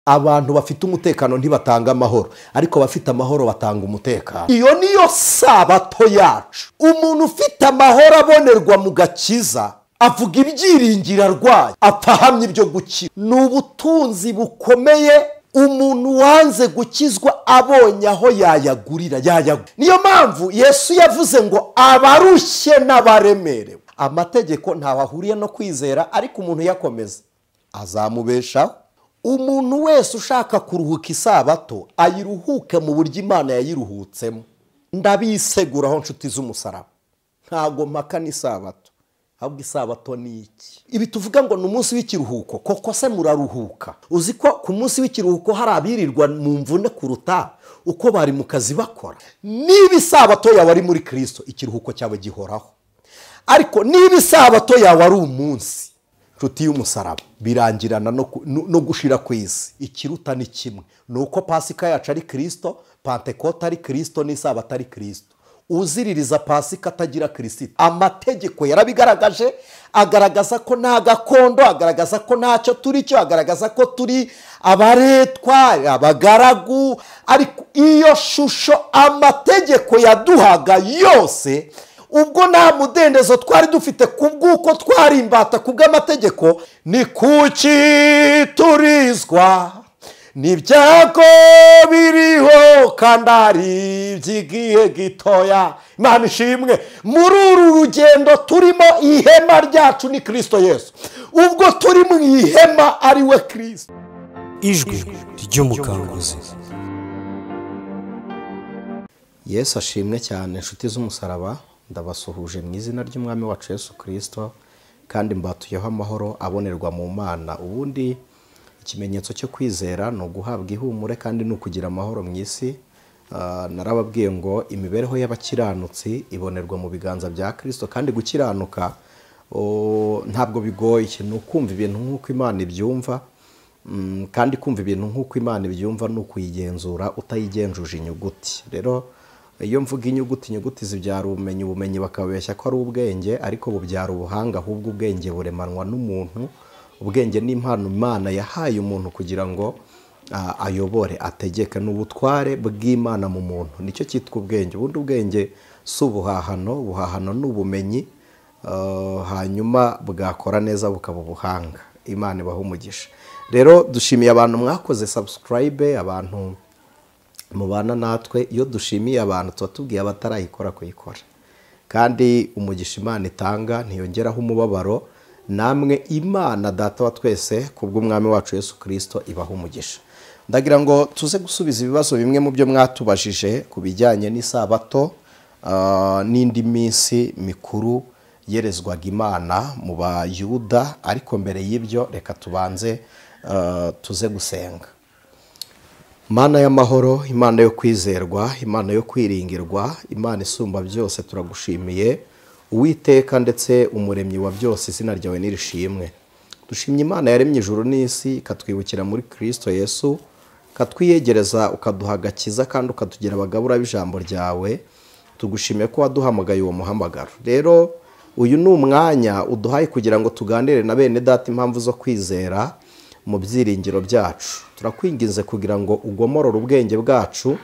Abantu bafite umutekano ntibatanga amahoro, ariko bafite amahoro batanga umutekano. Iyo niyo sabato yacu. Umuntu ufite amahoro abonerwa mu gakiza avuga ibyiringiro arwaye, apfa ahamya ibyo gukira. Ni ubutunzi bukomeye. Umuntu wanze gukizwa abonye aho yayagurira yayagura. Niyo mpamvu Yesu yavuze ngo abarushye n'abaremerewe. Amategeko ntaho ahuriye no kwizera, ariko umuntu yakomeza azamubeshaho. Umuntu wese ushaka kuruhuka isabato ayiruhuke mu buryo Imana yayiruhutsemo. Ndabiseguraho nshuti z'umusaraba, ntago mpaka n'isabato, ahubwo isabato ni iki? Ibi tuvuga ngo ni umunsi w'ikiruhuko, koko se muraruhuka? Uzi ko ku munsi w'ikiruhuko hari abirirwa mu mvune kuruta uko bari mu kazi bakora. Niba isabato yawe ari muri Kristo, ikiruhuko cyawe gihoraho. Ariko niba isabato yawe ari umunsi, nshuti y'umusaraba, birangirana no gushira ku isi. Ikiruta ni kimwe, ni uko Pasika yacu ari Kristo, Pantekote ari Kristo, n'isabato ari Kristo. Uziririza Pasika atagira Kristo. Amategeko yarabigaragaje, agaragaza ko nta gakondo, agaragaza ko ntacyo turi cyo, agaragaza ko turi abaretwa, abagaragu. Ariko iyo shusho amategeko yaduhaga yose, ubwo nta mudendezo twari dufite kubw'uko twari imbata kubw'amategeko, ni kuki turizwa n'ibyago biriho kandi ari iby'igihe gitoya. Imana ishimwe. Muri uru rugendo turimo, ihema ryacu ni Kristo Yesu. Ubwo turi mu ihema ari we Kristo. Ijwi ry'umukanguzi. Yesu ashimwe cyane nshuti z'umusaraba. Ndabasuhuje mu izina ry'Umwami wacu Yesu Kristo, kandi mbatuyeho amahoro abonerwa mu Mana. Ubundi ikimenyetso cyo kwizera ni uguhabwa ihumure kandi ni ukugira amahoro mu isi. Narababwiye ngo imibereho y'abakiranutsi ibonerwa mu biganza bya Kristo, kandi gukiranuka ntabwo bigoye, ni ukumva ibintu nk'uko Imana ibyumva. Kandi kumva ibintu nk'uko Imana ibyumva ni ukuyigenzura utayigenjuje inyuguti. Rero iyo mvuga inyuguti, inyuguti zibyara ubumenyi, ubumenyi bakabeshya ko ari ubwenge, ariko bubyara ubuhanga. Ahubwo ubwenge buremanwa n'umuntu. Ubwenge ni impano Imana yahaye umuntu kugira ngo ayobore, ategeke. Ni ubutware bw'Imana mu muntu, nicyo cyitwa ubwenge. Ubundi ubwenge si ubuhahano, ubuhahano ni ubumenyi, hanyuma bwakora neza bukaba ubuhanga. Imana ibahe umugisha. Rero dushimiye abantu mwakoze subscribe, abantu mubana natwe. Iyo dushimiye abantu tuba tubwiye abatarayikora kuyikora, kandi umugisha Imana itanga ntiyongeraho umubabaro. Namwe Imana Data wa twese kubw'Umwami wacu Yesu Kristo ibaha umugisha. Ndagira ngo tuze gusubiza ibibazo bimwe mu byo mwatubajije ku bijyanye n'isabato n'indi minsi mikuru yerezwaga Imana mu Bayuda. Ariko mbere y'ibyo reka tubanze tuze gusenga. Mana y'amahoro, Imana yo kwizerwa, Imana yo kwiringirwa, Imana isumba byose, turagushimiye Uwiteka ndetse umuremyi wa byose, izina ryawe nirishimwe. Dushimye Imana yaremye ijuru n'isi, ikatwibukira muri Kristo Yesu, ikatwiyegereza, ukaduha agakiza kandi ukatugira abagabura b'ijambo ryawe. Tugushimiye ko waduhamagaye uwo muhamagaro. Rero uyu ni umwanya uduhaye kugira ngo tuganire na bene data impamvu zo kwizera mu byiringiro byacu. Turakwinginze kugira ngo ugomorore ubwenge bwacu,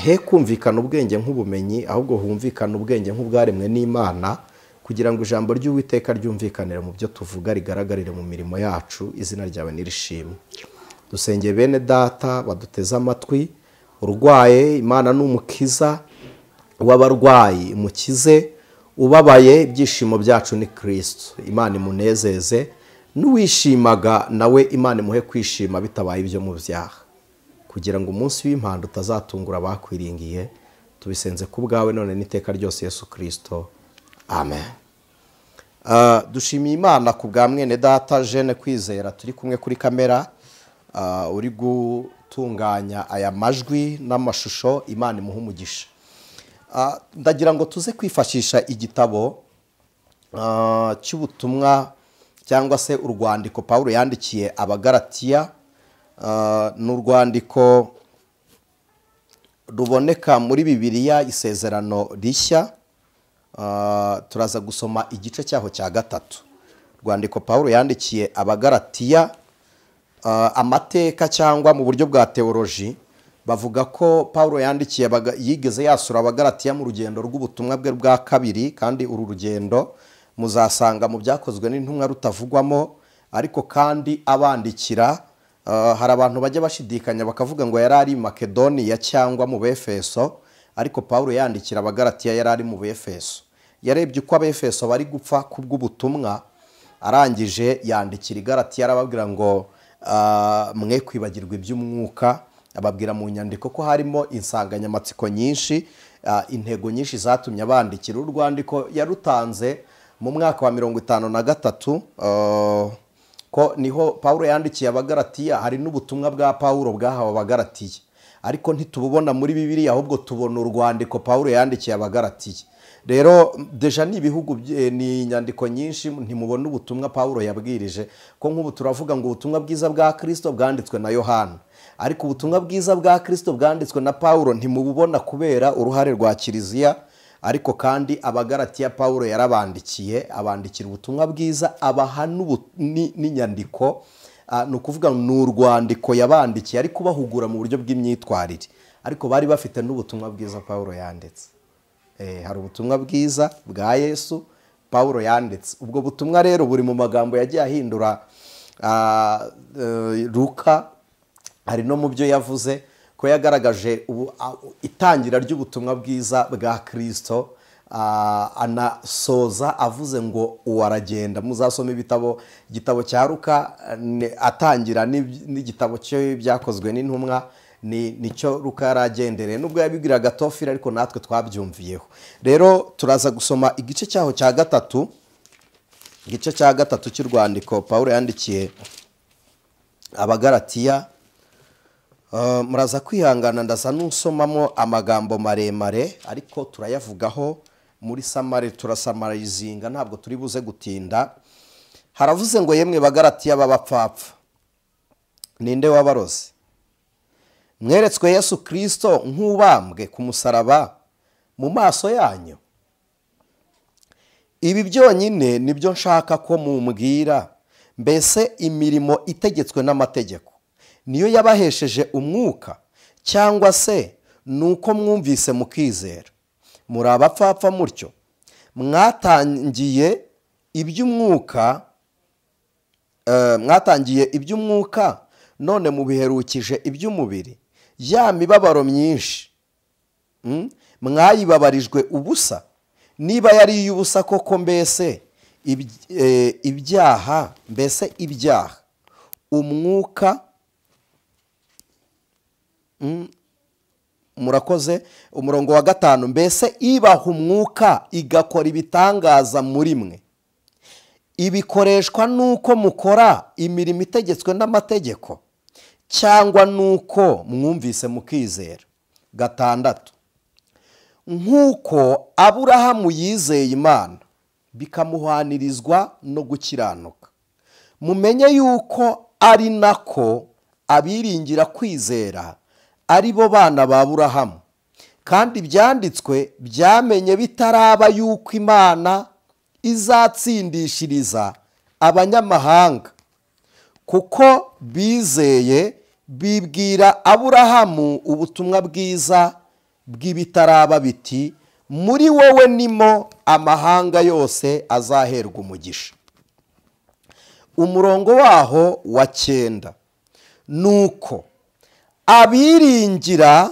he kumvikana ubwenge nk'ubumenyi, ahubwo humvikana ubwenge nk'ubwaremwe n'Imana, kugira ngo ijambo ry'Uwiteka ryumvikanire mu byo tuvuga, rigaragarire mu mirimo yacu. Izina ryawe nirishimwe. Dusengeye bene data baduteze amatwi, urwaye Imana ni umukiza w'abarwayi, mukize. Ubabaye, ibyishimo byacu ni Kristo, Imana imunezeze. N'uwishimaga nawe Imana imuhe kwishima bitabaye ibyo mu byaha, kugira ngo umunsi w'impanda utazatungura abakwiringiye. Tubisenze ku bwawe none n'iteka ryose Yesu Kristo, amen. Dushimiye Imana ku bwa mwene data Jeune Kwizera turi kumwe kuri kamera, uri gutunganya aya majwi n'amashusho. Imana imuhe umugisha. Ndagira ngo tuze kwifashisha igitabo cy'ubutumwa cyangwa se urwandiko Paulo yandikiye Abagalatiya. Ni urwandiko ruboneka muri Bibiliya Isezerano Rishya. Turaza gusoma igice cyaho cya 3. Urwandiko Paulo yandikiye Abagalatiya Amateka cyangwa mu buryo bwa teoloji bavuga ko Pawulo yandikiye yigeze yasura Abagalatiya mu rugendo rw'ubutumwa bwe bwa kabiri, kandi uru rugendo muzasanga mu byakozwe n'intumwa rutavugwamo, ariko kandi abandikira hari abantu bajya bashidikanya bakavuga ngo yari ari Makedoniya cyangwa mu Befeso, ariko Pawulo yandikira Abagalatiya yari ari mu Befeso. Yarebye uko Abefeso bari gupfa kubw'ubutumwa, arangije yandikira Igalatiya arababwira ngo mwe kwibagirwa iby'umwuka, ababwira mu nyandiko ko harimo insanganyamatsiko nyinshi, intego nyinshi zatumye abandikira. Uru rwandiko yarutanze mu mwaka wa 53, ko niho Pawulo yandikiye Abagalatiya. Hari n'ubutumwa bwa Pawulo bwahawe Abagalatiya, ariko ntitububona muri Bibiliya, ahubwo tubona urwandiko Pawulo yandikiye Abagalatiya. Rero deja ni ibihugu ni inyandiko nyinshi ntimubona ubutumwa Pawulo yabwirije, ko nk'ubu turavuga ngo ubutumwa bwiza bwa Kristo bwanditswe na Yohana, ariko ubutumwa bwiza bwa Kristo bwanditswe na Pawulo ntimububona kubera uruhare rwa Kiliziya. Ariko kandi Abagalatiya Pawulo yarabandikiye, abandikira ubutumwa bwiza, abaha n'inyandiko, ni ukuvuga ni urwandiko yabandikiye ariko bahugura mu buryo bw'imyitwarire, ariko bari bafite n'ubutumwa bwiza Pawulo yanditse. Hari ubutumwa bwiza bwa Yesu Pawulo yanditse. Ubwo butumwa rero buri mu magambo yagiye ahindura Luka, hari no mu byo yavuze ko yagaragaje itangira ry'ubutumwa bwiza bwa Kristo, anasoza avuze ngo uwaragenda. Muzasoma ibitabo, igitabo cya Luka atangira n'igitabo cye byakozwe n'intumwa, nicyo Luka yaragendereye, nubwo yabibwiraga Tofili ariko natwe twabyumviyeho. Rero turaza gusoma igice cyaho cya gatatu, igice cya gatatu cy'urwandiko Pawulo yandikiye Abagalatiya. Muraza kwihangana ndasa n'usomamo amagambo maremare, ariko turayavugaho muri samari, turasamarizinga ntabwo turi buze gutinda. Haravuze ngo yemwe Bagalatiya b'abapfapfa, ninde wabaroze? Mweretswe Yesu Kristo nk'ubambwe ku musaraba mu maso yanyu. Ibi byonyine nibyo nshaka ko mumbwira, mbese imirimo itegetswe n'amategeko niyo yabahesheje umwuka, cyangwa se nuko mwumvise mukizera? Muri abapfapfa mutyo, mwatangiye iby'umwuka, mwatangiye iby'umwuka none mubiherukije iby'umubiri. Ya mibabaro myinshi mwayibabarijwe ubusa, niba yari iy'ubusa koko. Mbese ibyaha, mbese ibyaha umwuka, murakoze. Umurongo wa 5, mbese ibaha umwuka igakora ibitangaza muri mwe, ibikoreshwa nuko mukora imirimo itegetswe n'amategeko, cyangwa nuko mwumvise mukizera? 6, nkuko Aburahamu yizeye Imana bikamuhanirizwa no gukiranuka, mumenye yuko ari nako abiringira kwizera ari bo bana ba Aburahamu. Kandi ibyanditswe byamenye bitaraba yuko Imana izatsindishiriza abanyamahanga, kuko bizeye bibwira Aburahamu ubutumwa bwiza bw'ibitaraba biti, muri wowe nimo amahanga yose azaherwa umugisha. Umurongo waho wa 9, nuko abiringira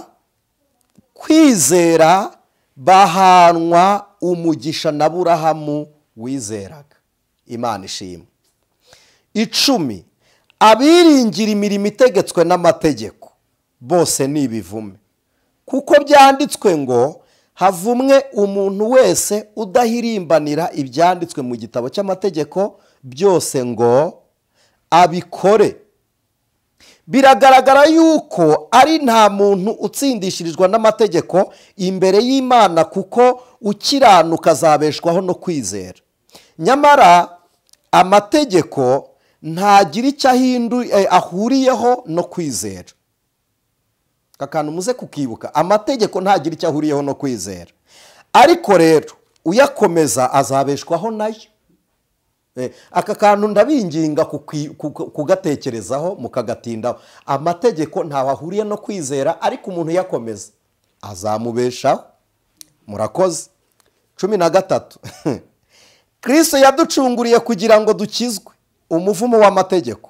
kwizera bahanwa umugisha na Aburahamu wizeraga. Imana ishimwe. 10, abiringira imirimo itegetswe n'amategeko bose ni ibivume, kuko byanditswe ngo havumwe umuntu wese udahirimbanira ibyanditswe mu gitabo cy'amategeko byose ngo abikore. Biragaragara yuko ari nta muntu utsindishirizwa n'amategeko imbere y'Imana, kuko ukiranuka azabeshwaho no kwizera. Nyamara amategeko ntagira icyo ahuriyeho no kwizera. Akantu muze kukibuka, amategeko ntagira icyo ahuriyeho no kwizera, ariko rero uyakomeza azabeshwaho nayo. Aka kantu ndabinginga kugatekerezaho mukagatindaho. Amategeko ntaho ahuriye no kwizera, ariko umuntu yakomeza azamubeshaho. Murakoze. 13 Kristo yaducunguriye kugira ngo dukizwe umuvumo w'amategeko,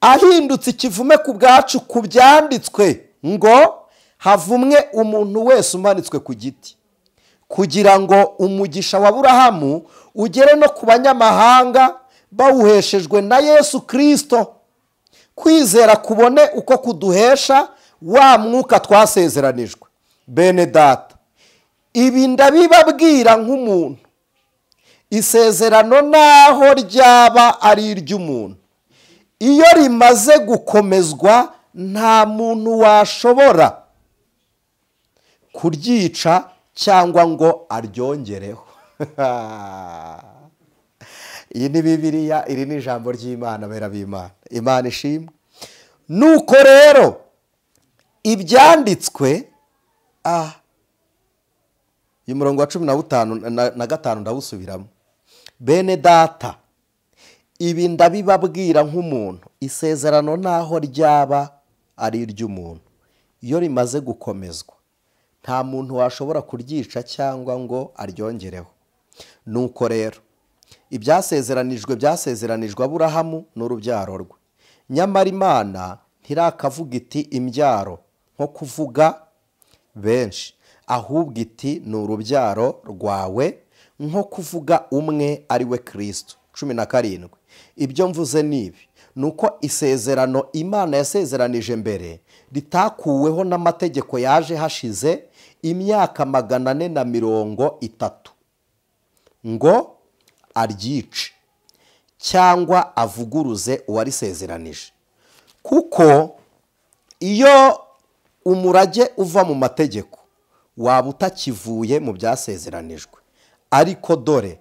ahindutse ikivume ku bwacu ku byanditswe ngo havumwe umuntu wese umanitswe ku giti, kugira ngo umugisha wa Aburahamu ugere no ku banyamahanga bawuheshejwe na Yesu Kristo, kwizera kubone uko kuduhesha wa mwuka twasezeranijwe. Bene data, ibi ndabibabwira nk'umuntu, isezerano naho ryaba ari iry'umuntu, iyo rimaze gukomezwa nta muntu washobora kuryica cyangwa ngo aryongereho. Iyi ni Bibiliya, iri ni ijambo ry'Imana, bera b'Imana. Imana ishimwe. Nuko rero ibyanditswe, uyu murongo wa 15 na 5 ndawusubiramo. Bene data, ibi ndabibabwira nk'umuntu, isezerano naho ryaba ari iry'umuntu, iyo rimaze gukomezwa nta muntu washobora kuryica cyangwa ngo aryongereho. Nuko rero ibyasezeranijwe byasezeranijwe Aburahamu n'urubyaro rwe. Nyamara Imana ntirakavuga iti imbyaro nko kuvuga benshi, ahubwo iti ni urubyaro rwawe nko kuvuga umwe ari we Kristo. 17 Ibyo mvuze nibi nuko isezerano Imana yasezeranije mbere ritakuweho n'amategeko yaje hashize imyaka 430 ngo aryice cyangwa avuguruze uwarisezeranije. Kuko iyo umurage uva mu mategeko waba utakivuye mu byasezeranijwe, ariko dore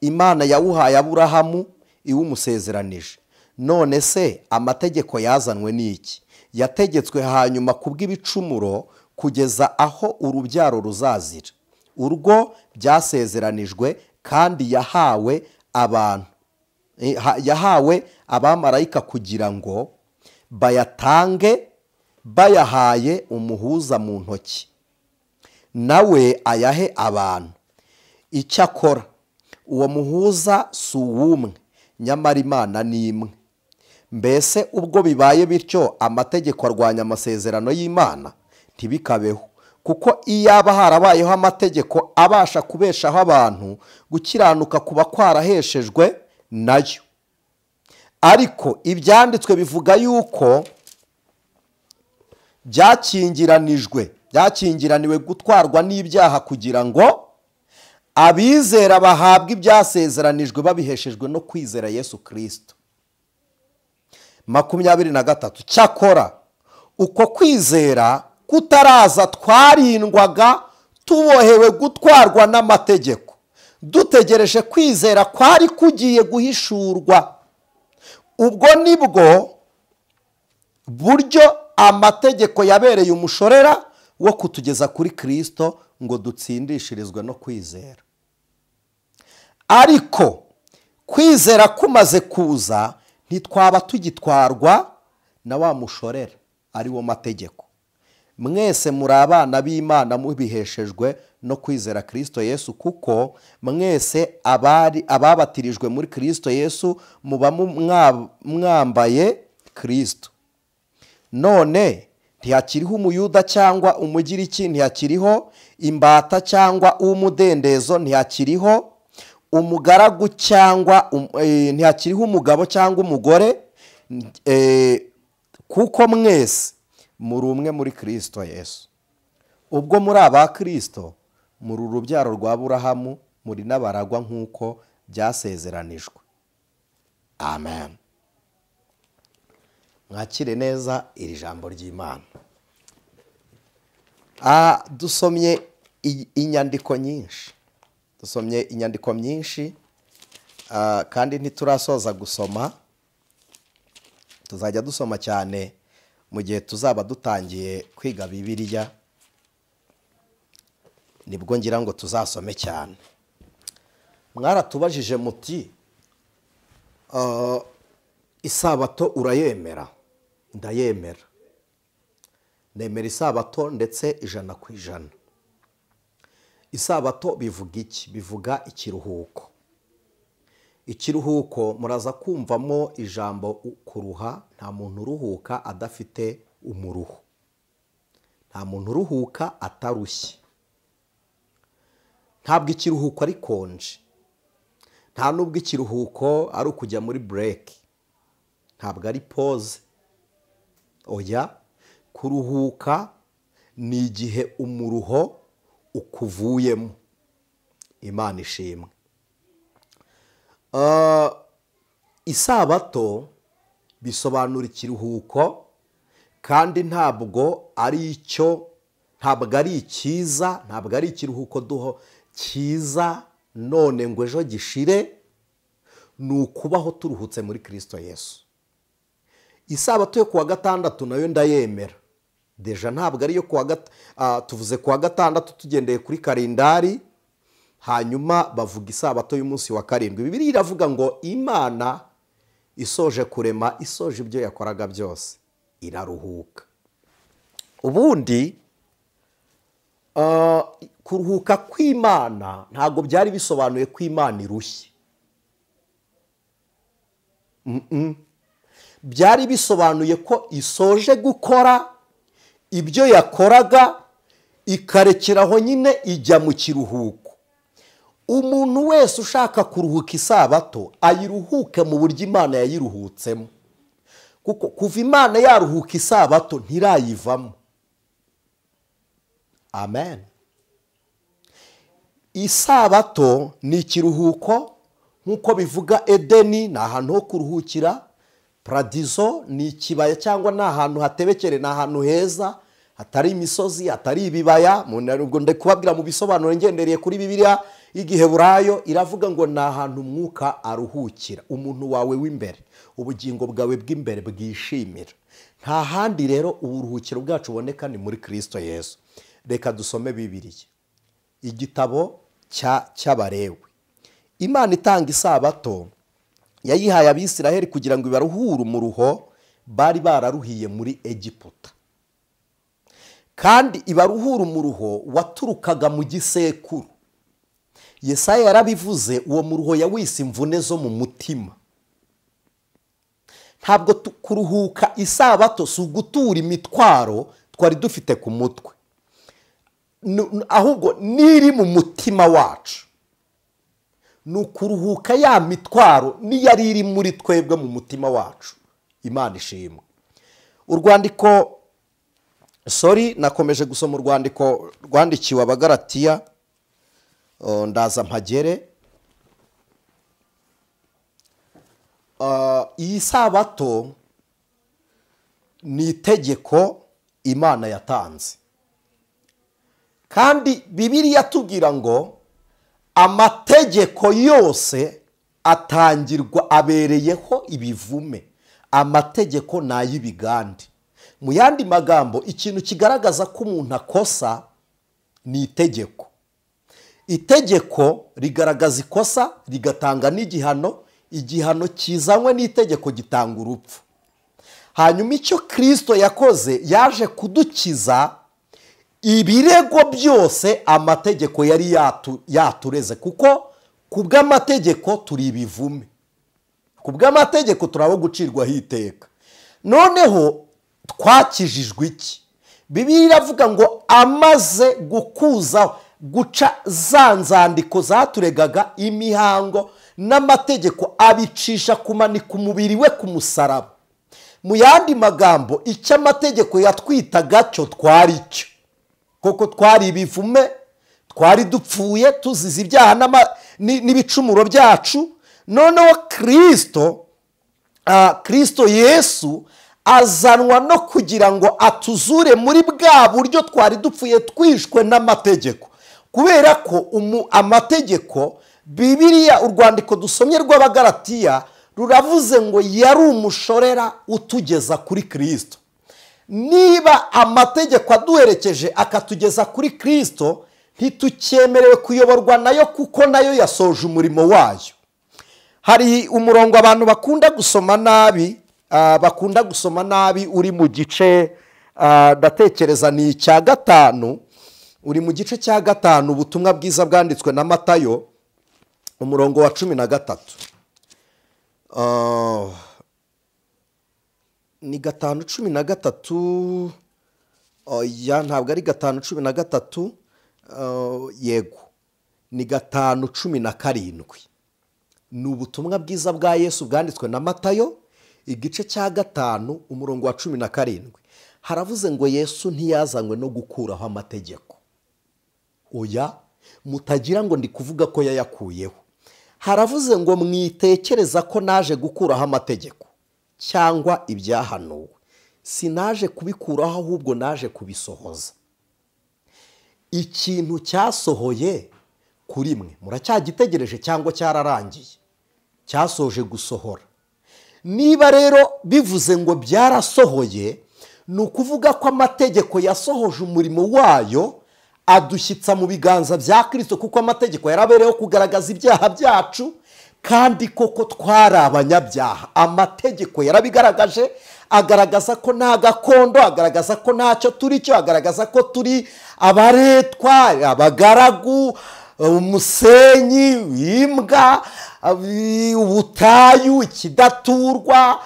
Imana yawuhaye Aburahamu iwumusezeranije. None se amategeko yazanwe n'iki? Yategetswe hanyuma kubw'ibicumuro kugeza aho urubyaro ruzazira, urwo byasezeranijwe, kandi yahawe abantu, yahawe abamarayika kugira ngo bayatange bayahaye umuhuza mu ntoki, nawe ayahe abantu. Icyakora uwo muhuza si uw'umwe, nyamara Imana ni imwe. Mbese ubwo bibaye bityo amategeko arwanya amasezerano y'Imana? Ntibikabeho. Kuko iyaba harabayeho amategeko abasha kubeshaho abantu, gukiranuka kuba kwaraheshejwe nayo. Ariko ibyanditswe bivuga yuko byakingiraniwe gutwarwa n'ibyaha kugira ngo abizera bahabwe ibyasezeranijwe babiheshejwe no kwizera Yesu Kristo. 23 Cyakora uko kwizera kutaraza twarindwaga tubohewe gutwarwa n'amategeko, dutegereje kwizera kwari kugiye guhishurwa. Ubwo nibwo buryo amategeko yabereye umushorera wo kutugeza kuri Kristo ngo dutsindishirizwe no kwizera. Ariko kwizera kumaze kuza ntitwaba tugitwarwa na wa mushorera ari wo mategeko. Mwese muri abana b'Imana mubiheshejwe no kwizera Kristo Yesu, kuko mwese abari ababatirijwe muri Kristo Yesu muba mwambaye Kristo. None ntihakiriho umuyuda cyangwa umugiriki, ntihakiriho imbata cyangwa umudendezo, ntihakiriho umugaragu cyangwa ntihakiriho umugabo cyangwa umugore, kuko mwese muri umwe muri Kristo Yesu. Ubwo muri aba Kristo, muri urubyaro rwa Aburahamu, muri n'abaragwa nk'uko byasezeranijwe. Amen. Mwakire neza iri jambo ry'Imana. Dusomye inyandiko nyinshi. Dusomye inyandiko nyinshi, kandi ntiturasoza gusoma. Tuzajya dusoma cyane mu gihe tuzaba dutangiye kwiga Bibiliya, nibwo ngira ngo tuzasome cyane. Mwaratubajije muti Isabato urayemera? Ndayemera. Nemera isabato ndetse 100%. Isabato bivuga iki? Bivuga ikiruhuko. Ikiruhuko muraza kumvamo ijambo kuruha. Nta muntu uruhuka adafite umuruho, nta muntu uruhuka atarushye. Ntabwo ikiruhuko ari konje, nta nubwo ikiruhuko ari ukujya muri break, ntabwo ari pause. Oya, kuruhuka ni igihe umuruho ukuvuyemo. Imana ishimwe. Isabato bisobanura ikiruhuko, kandi ntabwo ari icyo, ntabwo ari icyiza, ntabwo ari ikiruhuko duho cyiza none ngo ejo gishire. Ni ukubaho turuhutse muri Kristo Yesu. Isabato yo kuwa gatandatu nayo ndayemera. Deja ntabwo ari yo kuwa tuvuze kuwa gatandatu tugendeye kuri kalendari, hanyuma bavuga isabato y'umunsi wa 7. Bibiliya iravuga ngo Imana isoje kurema, isoje ibyo yakoraga byose, iraruhuka. Ubundi kuruhuka kw'Imana ntabwo byari bisobanuye ko Imana irushye. Byari bisobanuye ko isoje gukora ibyo yakoraga, ikarekeraho nyine ijya mu kiruhuko. Umuntu wese ushaka kuruhuka isabato ayiruhuke mu buryo Imana yayiruhutsemo, kuko kuva Imana yaruhuka isabato ntirayivamo. Amen. Isabato ni ikiruhuko nk'uko bivuga. Edeni ni ahantu ho kuruhukira, paradizo ni ikibaya cyangwa ni ahantu hatebekere, ni ahantu heza hatari imisozi, hatari ibibaya. Ubwo ndikubabwira mu bisobanuro ngendereye kuri Bibiliya y'Igiheburayo, iravuga ngo ni ahantu umwuka aruhukira, umuntu wawe w'imbere, ubugingo bwawe bw'imbere bwishimira. Nta handi rero uburuhukiro bwacu buboneka, ni muri Kristo Yesu. Reka dusome Bibiliya, igitabo cy'Abalewi. Imana itanga isabato yayihaye Abisiraheli kugira ngo ibaruhure umuruho bari bararuhiye muri Egiputa, kandi ibaruhure umuruho waturukaga mu gisekuru. Yesaya yarabivuze, uwo muruho yawise imvune zo mu mutima. Ntabwo kuruhuka isabato si ugutura imitwaro twari dufite ku mutwe, ahubwo niri mu mutima wacu. Ni ukuruhuka ya mitwaro niyari iri muri twebwe mu mutima wacu. Imana ishimwe. Urwandiko, sorry, nakomeje gusoma urwandiko rwandikiwe Abagalatiya, ndaza mpagere. Iyi sabato ni itegeko Imana yatanze, kandi Bibiliya tubwira ngo amategeko yose atangirwa abereyeho ibivume. Amategeko ni ay'ibigande. Mu yandi magambo, ikintu kigaragaza ko umuntu akosa ni itegeko. Itegeko rigaragaza ikosa, rigatanga n'igihano. Igihano kizanywe n'itegeko gitanga urupfu. Hanyuma icyo Kristo yakoze, yaje kudukiza ibirego byose amategeko yari yatureze, kuko ku bw'amategeko turi ibivume, ku bw'amategeko turabo gucirwaho iteka. Noneho twakijijwe iki? Bibiliya iravuga ngo amaze gukuzaho, guca za nzandiko zaturegaga, imihango n'amategeko, abicisha kumanika umubiri we ku musaraba. Mu yandi magambo, icyo amategeko yatwitaga cyo twari cyo, koko twari ibivume, twari dupfuye tuzize ibyaha n'ibicumuro byacu. Noneho Kristo Yesu azanwa no kugira ngo atuzure muri bwa buryo twari dupfuye twishwe n'amategeko. Kubera ko amategeko, Bibiliya urwandiko dusomye rw'Abagalatiya ruravuze ngo yari umushorera utugeza kuri Kristo. Niba amategeko aduherekeje akatugeza kuri Kristo, ntitucyemerewe kuyoborwa nayo, kuko nayo yasoje umurimo wayo. Hari umurongo abantu bakunda gusoma nabi, bakunda gusoma nabi, uri mu gice, ndatekereza ni icya 5, uri mu gice cya 5, ubutumwa bwiza bwanditswe na Matayo, umurongo wa 13. Ni 5:13, oya ntabwo ari 5:13, yego ni 5:17. Ni ubutumwa bwiza bwa Yesu bwanditswe na Matayo, igice cya 5, umurongo wa 17. Haravuze ngo Yesu ntiyazanywe no gukuraho amategeko. Oya, mutagira ngo ndi kuvuga ko yayakuyeho. Haravuze ngo mwitekereza ko naje gukuraho amategeko cyangwa ibyahanuwe. Sinaje kubikuraho, ahubwo naje kubisohoza. Ikintu cyasohoye kuri mwe muracyagitegereje cyangwa cyararangiye? Cyasoje gusohora. Niba rero bivuze ngo byarasohoye, ni ukuvuga ko amategeko yasohoje umurimo wayo, adushyitsa mu biganza bya Kristo, kuko amategeko yarabereyeho kugaragaza ibyaha byacu, kandi koko twari abanyabyaha. Amategeko yarabigaragaje, agaragaza ko nta gakondo, agaragaza ko ntacyo turi cyo, agaragaza ko turi abaretwa, abagaragu, umusenyi, imbwa, ubutayu, ikidaturwa.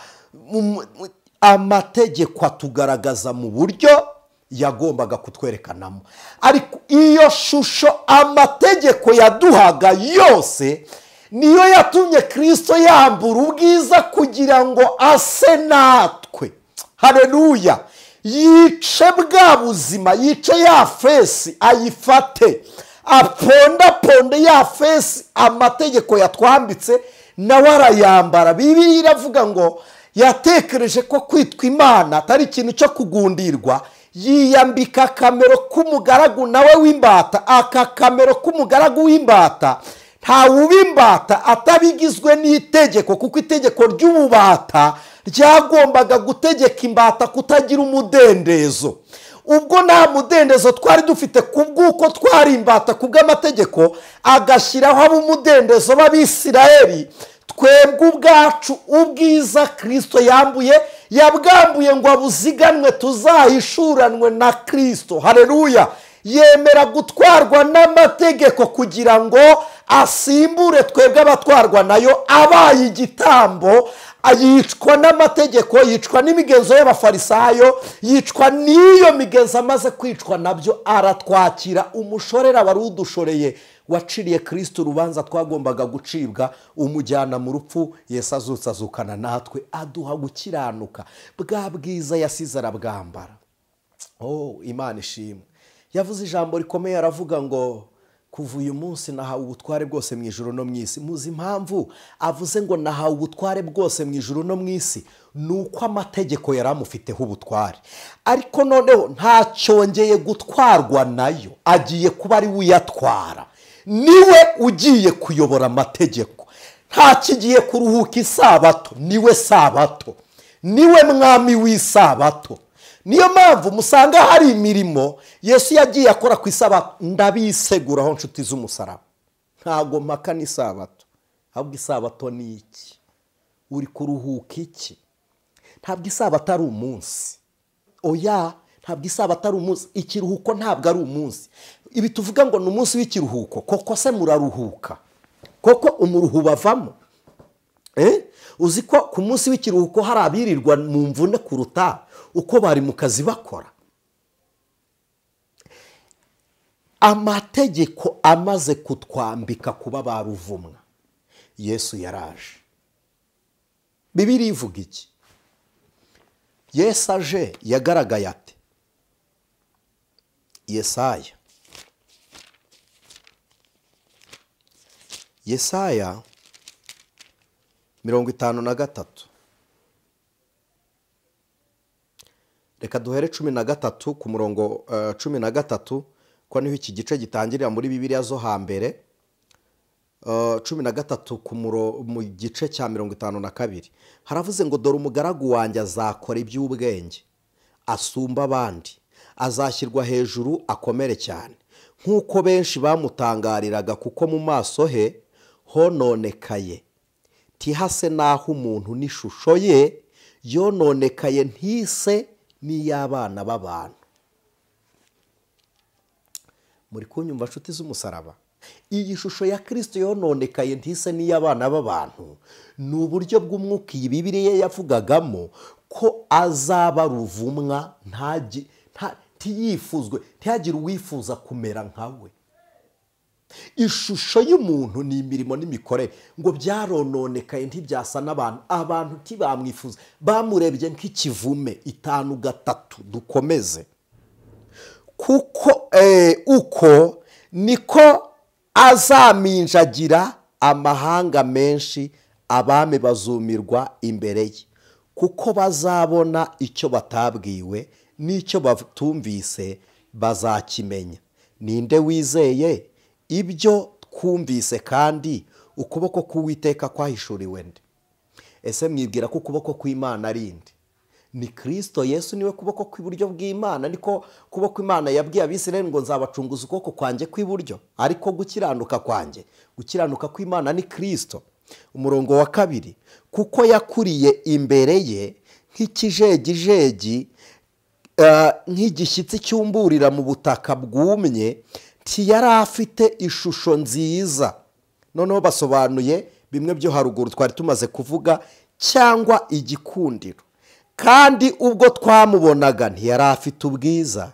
Amategeko atugaragaza mu buryo yagombaga kutwerekanamo. Ariko iyo shusho amategeko yaduhaga yose niyo yatumye Kristo yambura ubwiza kugira ngo ase natwe. Haleluya! Yice bwa buzima, yice ya fesi, ayifate, apondaponde ya fesi amategeko yatwambitse, nawe arayambara. Bibiliya iravuga ngo yatekereje ko kwitwa Imana atari ikintu cyo kugundirwa, yiyambika akamero k'umugaragu nawe w'imbata. Aka kamero k'umugaragu w'imbata, ntawuba imbata atabigizwe n'itegeko, kuko itegeko ry'ububata ryagombaga gutegeka imbata kutagira umudendezo. Ubwo nta mudendezo twari dufite kubw'uko twari imbata kubw'amategeko, agashyiraho ab'umudendezo b'Abisirayeli. Twebwe ubwacu ubwiza Kristo yambuye, yabwambuye ngo abuziganwe tuzahishuranwe na Kristo. Haleluya! Yemera gutwarwa n'amategeko kugira ngo asimbure twebwe abatwarwa nayo, abaye igitambo, yicwa n'amategeko, yicwa n'imigenzo y'abafarisayo, yicwa n'iyo migenzo. Amaze kwicwa nabyo aratwakira. Umushorera wari udushoreye waciriye Kristo urubanza twagombaga gucibwa, umujyana mu rupfu. Yesu azutse azukana natwe, aduha gukiranuka. Bwa bwiza yasize arabwambara. Oh, Imana ishimwe. Yavuze ijambo rikomeye, aravuga ngo kuva uyu munsi nahawe ubutware bwose mu ijuru no mu isi. Muzi impamvu avuze ngo nahawe ubutware bwose mu ijuru no mu isi? Ni uko amategeko yari amufiteho ubutware, ariko noneho ntacyongeye gutwarwa nayo, agiye kuba ari we uyatwara. Niwe ugiye kuyobora amategeko. Ntakigiye kuruhuka isabato, niwe sabato, niwe mwami w'isabato. Niyo mpamvu musanga hari imirimo Yesu yagiye akora ku isabato. Ndabiseguraho nshuti z'umusaraba, ntago mpaka n'isabato. Ahubwo isabato ni iki? Uri kuruhuka iki? Ntabwo isabato ari umunsi. Oya, ntabwo isabato ari umunsi. Ikiruhuko ntabwo ari umunsi. Ibi tuvuga ngo ni umunsi w'ikiruhuko, koko se muraruhuka? Koko umuruhu bavamo? Uzi ko ku munsi w'ikiruhuko hari abirirwa mu mvune kuruta uko bari mu kazi bakora? Amategeko amaze kutwambika kuba baruvumwa, Yesu yaraje. Bibiliya ivuga iki? Yesu aje yagaragaye ate? Yesaya 53. Reka duhere 13 ku murongo 13, ko niho iki gice gitangirira muri Bibiliya zo hambere. 13 mu gice cya 52 haravuze ngo dore umugaragu wanjye azakora iby'ubwenge, asumba abandi, azashyirwa hejuru akomere cyane, nk'uko benshi bamutangariraga, kuko mu maso he hononekaye, Ntihase n'aho umuntu n'ishusho ye yononekaye ntise n'iy'abana b'abantu. Muri kunyumva nshuti z'umusaraba? Iyi shusho ya Kristo yononekaye ntise n'iy'abana b'abantu ni uburyo bw'umwuka iyi Bibiliya yavugagamo ko azaba ruvumwa, ntiyifuzwe, ntihagire uwifuza kumera nkawe. Ishusho y'umuntu ni imirimo n'imikorere, ngo byarononekaye ntibyasa n'abantu, abantu ntibamwifuza, bamurebye nk'ikivume. 5:3 dukomeze. Kuko uko niko azaminjagira amahanga menshi, abami bazumirwa imbere ye, kuko bazabona icyo batabwiwe n'icyo batumvise bazakimenya. Ninde wizeye ibyo twumvise, kandi ukuboko k'Uwiteka kwahishuriwe nde? Ese mwibwira ko ukuboko kw'Imana ari nde? Ni Kristo Yesu, niwe kuboko kw'iburyo bw'Imana. Niko kuboko Imana yabwiye Abisirayeli ngo nzabacunguza ukuboko kwanjye kw'iburyo, ariko gukiranuka kwanjye, gukiranuka kw'Imana ni Kristo. Umurongo wa 2, kuko yakuriye imbere ye nk'ikijegijegi, nk'igishyitsi cyumburira mu butaka bwumye, ntiyari afite ishusho nziza. Noneho basobanuye bimwe byo haruguru twari tumaze kuvuga, cyangwa igikundiro. Kandi ubwo twamubonaga ntiyari afite ubwiza,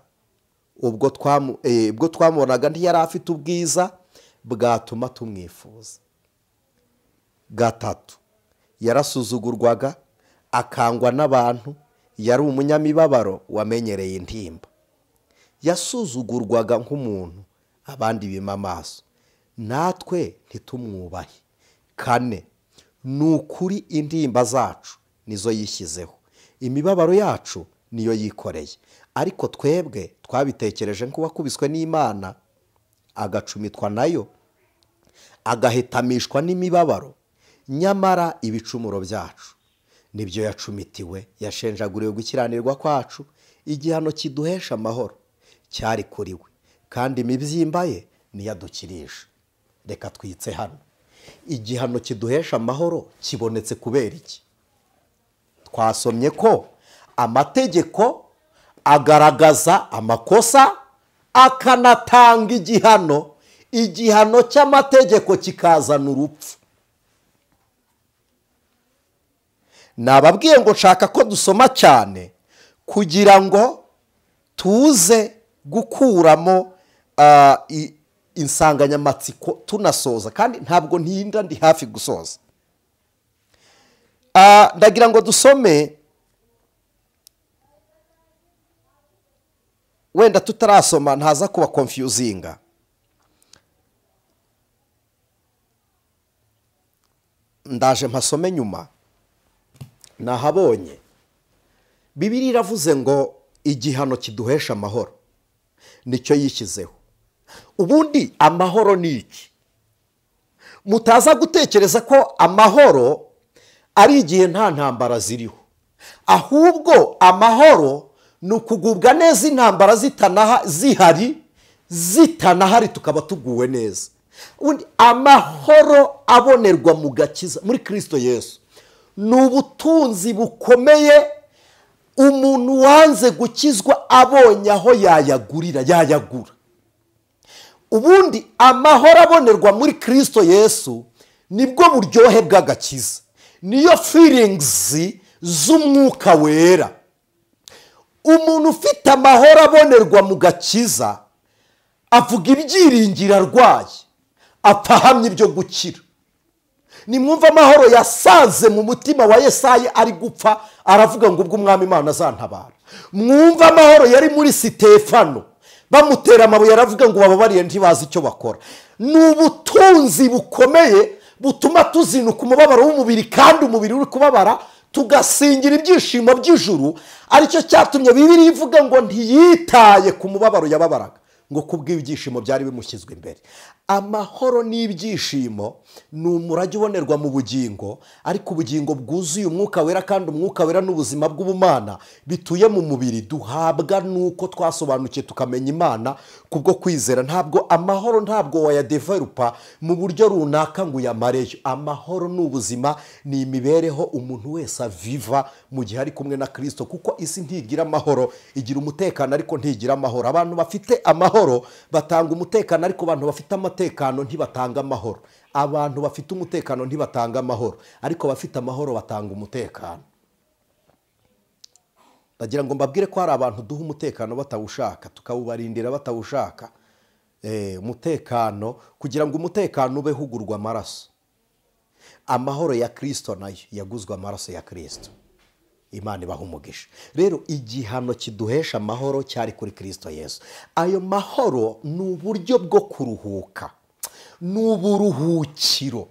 ubwo twamubonaga ntiyari afite ubwiza bwatuma tumwifuza. 3, yarasuzugurwaga akangwa n'abantu, yari umunyamibabaro wamenyereye intimba. Yasuzugurwaga nk'umuntu abandi bima amaso, natwe ntitumwubahe. 4, ni ukuri intimba zacu nizo yishyizeho, imibabaro yacu niyo yikoreye. Ariko twebwe twabitekereje nk'uwakubiswe n'Imana, agacumitwa nayo, agahetamishwa n'imibabaro. Nyamara ibicumuro byacu nibyo yacumitiwe, yashenjaguriwe gukiranirwa kwacu, igihano kiduhesha amahoro cyari kuri we, kandi imibyimba ye niyadukirisha. Reka twitse hano. Igihano kiduhesha amahoro kibonetse kubera iki? Twasomye ko amategeko agaragaza amakosa akanatanga igihano, igihano cy'amategeko kikazana urupfu. Nababwiye ngo nshaka ko dusoma cyane kugira ngo tuze gukuramo insanganyamatsiko tunasoza, kandi ntabwo ntinda, ndi hafi gusoza. Ndagira ngo dusome, wenda tutarasoma ntaza kuba confusinga. Ndaje mpasome nyuma. Nahabonye Bibiliya iravuze ngo igihano kiduhesha amahoro nicyo yishyizeho. Ubundi amahoro ni iki? Mutaza gutekereza ko amahoro ari igihe nta ntambara ziriho, ahubwo amahoro ni ukugubwa neza intambara zihari, zitanahari tukaba tuguwe neza. Ubundi amahoro abonerwa mu gakiza muri Kristo Yesu ni ubutunzi bukomeye. Umuntu wanze gukizwa abonye aho yayagurira yayagura. Ubundi amahoro abonerwa muri Kristo Yesu nibwo buryohe bw'agakiza, niyo feelings z'umwuka wera. Umuntu ufite amahoro abonerwa mu gakiza avuga ibyiringiro arwaye, apfa ahamya ibyo gukira. Nimwumva amahoro yasaze mu mutima wa Yesaya ari gupfa, aravuga ngo ubwo umwami Imana azantabara. Mwumva amahoro yari muri Sitefano bamutera amabuye, aravuga ngo bababariye ntibazi icyo bakora. Ni ubutunzi bukomeye butuma tuzinuka umubabaro w'umubiri, kandi umubiri uri kubabara, tugasingira ibyishimo by'ijuru. Aricyo cyatumye Bibiliya ivuga ngo ntiyitaye ku mubabaro yababaraga, ngo kubw'ibyishimo byari bimushyizwe imbere. Amahoro n'ibyishimo ni umurage ubonerwa mu bugingo, ariko ubugingo bwuzuye umwuka wera, kandi umwuka wera n'ubuzima bw'ubumana bituye mu mubiri duhabwa nuko twasobanukiye tukamenya Imana kubwo kwizera. Ntabwo amahoro ntabwo wayadevelopa mu buryo runaka ngo uyamareyo. Amahoro ni ubuzima, ni imibereho umuntu wese aviva mu gihe ari kumwe na Kristo, kuko isi ntigira amahoro, igira umutekano ariko ntigira amahoro. Abantu bafite amahoro batanga umutekano, ariko abantu bafite amatekano ntibatanga amahoro. Abantu bafite umutekano ntibatanga amahoro, ariko bafite amahoro batanga umutekano. Ndagira ngo mbabwire ko hari abantu duha umutekano batawushaka, tukawubarindira batawushaka. Umutekano, kugira ngo umutekano ube hugurwa amaraso. Amahoro ya Kristo nayo yaguzwe amaraso ya Kristo. Imana ibaha umugisha. Rero igihano kiduhesha amahoro cyari kuri Kristo Yesu. Ayo mahoro ni uburyo bwo kuruhuka, ni uburuhukiro.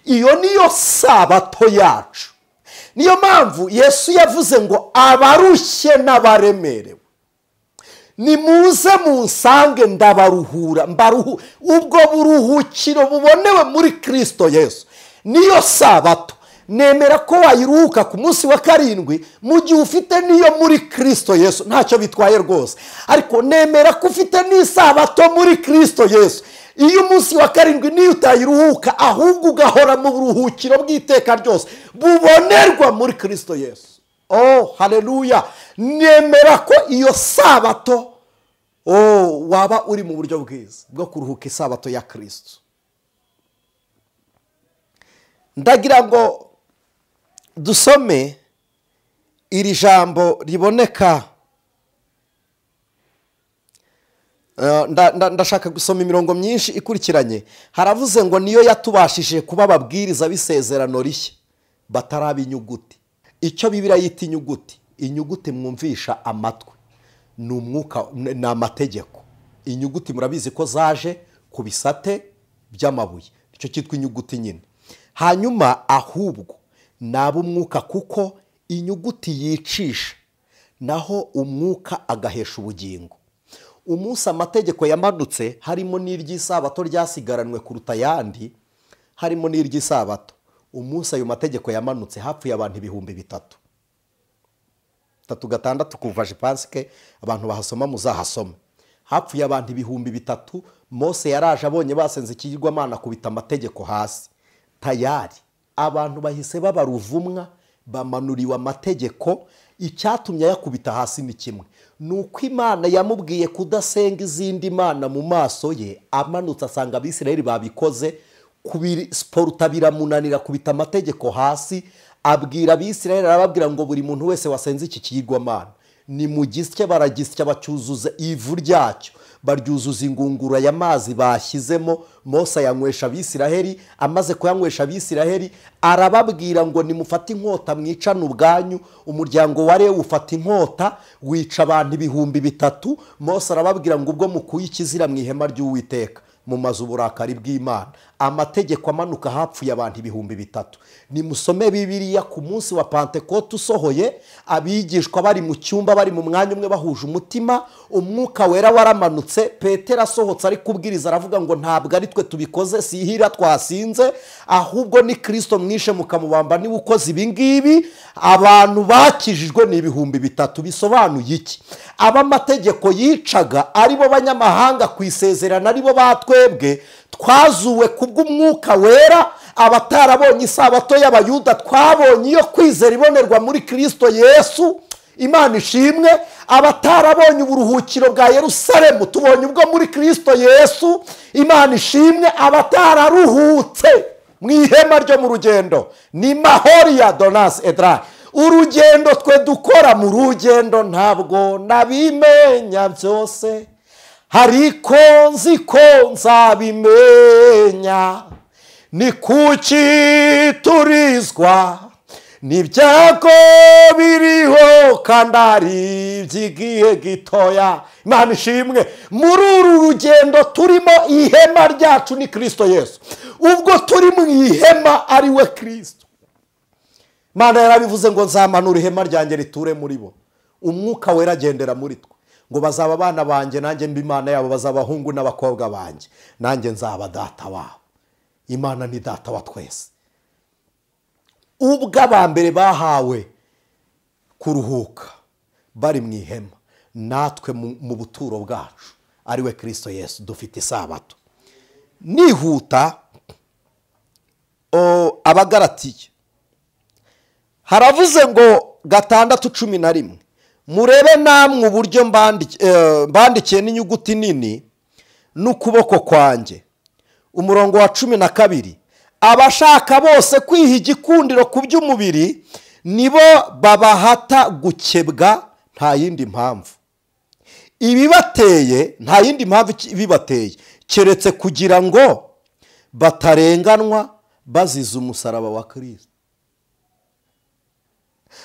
Iyo niyo sabato yacu. Niyo mpamvu Yesu yavuze ngo abarushye n'abaremerewe nimuze munsange ndabaruhura. Ubwo buruhukiro bubonewe muri Kristo Yesu niyo sabato. Nemera ko wayiruhuka ku munsi wa karindwi mu gihe ufite niyo muri Kristo Yesu, ntacyo bitwaye rwose. Ariko nemera ko ufite n'isabato muri Kristo Yesu. Iyo umunsi wa karindwi niyo utayiruhuka, ahubwo ugahora mu buruhukiro bw'iteka ryose bubonerwa muri Kristo Yesu. Oh, haleluya. Nemera ko iyo sabato, oh, waba uri mu buryo bwiza bwo kuruhuka isabato ya Kristo. Ndagira ngo dusome iri jambo riboneka. Ndashaka gusoma imirongo myinshi ikurikiranye. Haravuze ngo niyo yatubashije kuba ababwiriza b'isezerano rishya bataraba inyuguti. Icyo Bibiliya yita inyuguti, inyuguti mwumvisha amatwi ni umwuka, ni amategeko. Inyuguti murabizi ko zaje ku bisate by'amabuye, nicyo cyitwa inyuguti nyine. Hanyuma ahubwo naba umwuka, kuko inyuguti yicisha naho umwuka agahesha ubugingo. Umunsi amategeko yamanutse harimo n'iry'isabato ryasigaranwe kuruta yandi, harimo n'iry'isabato. Umunsi ayo mategeko yamanutse hapfuye abantu 3000. 3:6 kuva Jipanske, abantu bahasoma muzahasome. Hapfuye abantu 3000. Mose yaraje abonye basenze ikigirwamana kubita amategeko hasi. Tayari abantu bahise babaruvumwa, bamanuriwe amategeko. Icyatumye yakubita hasi ni kimwe, nuko Imana yamubwiye kudasenga izindi mana mu maso ye. Amanutse asanga Abisirayeli babikoze, kubisiporuta biramunanira, kubita amategeko hasi. Abwira Abisirayeli, arababwira ngo buri muntu wese wasenze iki kigirwamana ni mugisye. Baragisya bacyuzuza ivu ryacyo, baryuzuza ingungura y'amazi bashyizemo. Mose yanywesha Abisiraheli. Amaze kuyanywesha Abisiraheli arababwira ngo nimufate inkota mwicane ubwanyu. Umuryango wa Lewi ufata inkota wica abantu 3000. Mose arababwira ngo ubwo mukuye ikizira mu ihema ry'Uwiteka mumaze uburakari bw'Imana. Amategeko amanuka hapfuye abantu 3000. Nimusome Bibiliya ku munsi wa Pentekote usohoye, abigishwa bari mu cyumba, bari mu mwanya umwe bahuje umutima, umwuka wera waramanutse. Petero asohotse ari kubwiriza aravuga ngo ntabwo ari twe tubikoze, si ihira twasinze, ahubwo ni Kristo mwishe mukamubamba, niwe ukoze ibi ngibi. Abantu bakijijwe ni 3000. Bisobanuye iki? Abamategeko yicaga aribo banyamahanga ku isezerano, aribo batwebwe twazuwe kubw'umwuka wera. Abatarabonye isabato y'Abayuda twabonye iyo kwizera ibonerwa muri Kristo Yesu. Imana ishimwe. Abatarabonye uburuhukiro bwa Yerusalemu tubonye ubwo muri Kristo Yesu. Imana ishimwe. Abatararuhutse mu ihema ryo mu rugendo ni Mahoria Donas Edra. Urugendo twe dukora mu rugendo ntabwo nabimenya byose, ariko nzi ko nzabimenya. Ni kuki turizwa n'ibyago biriho kandi ari iby'igihe gitoya. Imana ishimwe. Muri uru rugendo turimo, ihema ryacu ni Kristo Yesu. Ubwo turi mu ihema ari we Kristo, Imana yarabivuze ngo nzamanura ihema ryanjye riture muri bo. Umwuka wera agendera muri twe. Ngo bazaba abana banjye, nanjye mbe Imana yabo, bazaba abahungu n'abakobwa banjye, nanjye nzaba data wabo. Imana ni data wa twese. Ubwo abambere bahawe kuruhuka bari mu ihema, natwe mu buturo bwacu ariwe Kristo Yesu dufite isabato. Nihuta Abagalatiya haravuze ngo 6:11, murebe namwe uburyo mbandikiye n'inyuguti nini n'ukuboko kwanjye. Umurongo wa 12, abashaka bose kwiha igikundiro ku by'umubiri nibo babahata gukebwa nta yindi mpamvu ibibateye, nta yindi mpamvu ibibateye keretse kugira ngo batarenganwa bazize umusaraba wa Kristo.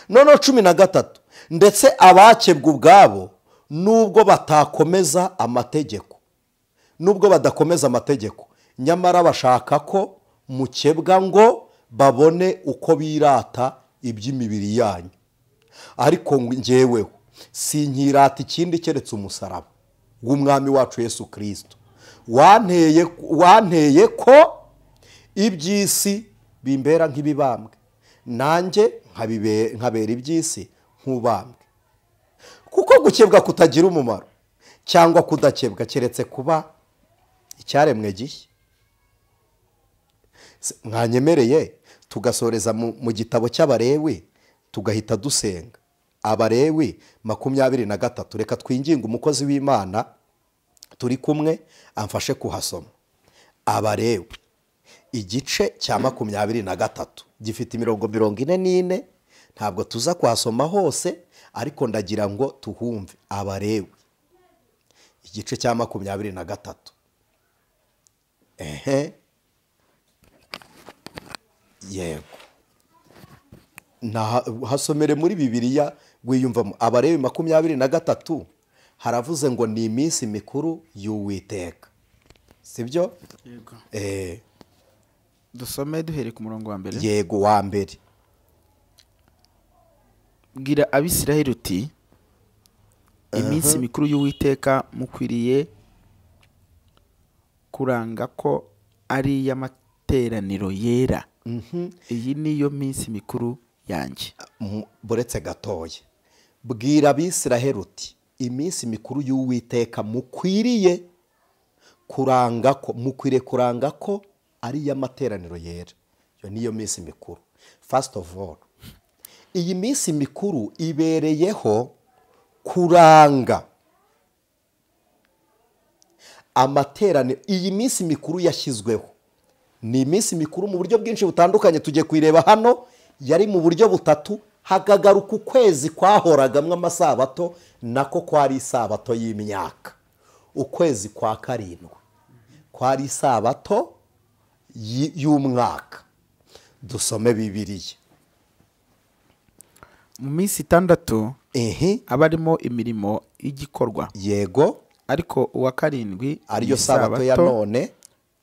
Noneho 13, ndetse abakebwa ubwabo nubwo batakomeza amategeko, nubwo badakomeza amategeko, nyamara bashaka ko mukebwa ngo babone uko birata iby'imibiri yanyu. Ariko njyeweho sinkirata ikindi keretse umusaraba w'umwami wacu Yesu Kristo, wanteye ko iby'isi bimbera nk'ibibambwe, nanjye nkabera iby'isi nk'ubambwe. Kuko gukebwa kutagira umumaro cyangwa kudakebwa keretse kuba icyaremwe gishya. Mwanyemereye tugasoreza mu gitabo cy'Abalewi tugahita dusenga. Abalewi 23, reka twinginge umukozi w'Imana turi kumwe amfashe kuhasoma. Abalewi igice cya 23 gifite imirongo 44, ntabwo tuza kuhasoma hose ariko ndagira ngo tuhumve. Abalewi igice cya 23. Yego, hasomere muri Bibiliya wiyumvamo. Abalewi 23 haravuze ngo ni iminsi mikuru y'Uwiteka, sibyo? Yego. Dusome duhere ku murongo wa mbere. Yego, wa mbere. Bwira Abisirayeli uti iminsi mikuru y'Uwiteka mukwiriye kuranga ko ari iy'amateraniro yera. Iyi niyo minsi mikuru yanjye. Buretse gatoya. Bwira Abisirayeli uti iminsi mikuru y'Uwiteka mukwiriye kuranga ko, mukwiriye kuranga ko ari iy'amateraniro yera. Iyo niyo minsi mikuru. First of all, iyi minsi mikuru ibereyeho kuranga amateraniro. Iyi minsi mikuru yashyizweho ni iminsi mikuru mu buryo bwinshi butandukanye, tugiye kuyireba hano. Yari mu buryo butatu, hakagaruka ukwezi kwahoragamwe amasabato, nako kwari isabato y'imyaka. Ukwezi kwa 7 kwari isabato y'umwaka. Dusome Bibiliya. Mu minsi 6 abarimo imirimo y'igikorwa. Yego. Ariko uwa 7 ariyo sabato ya none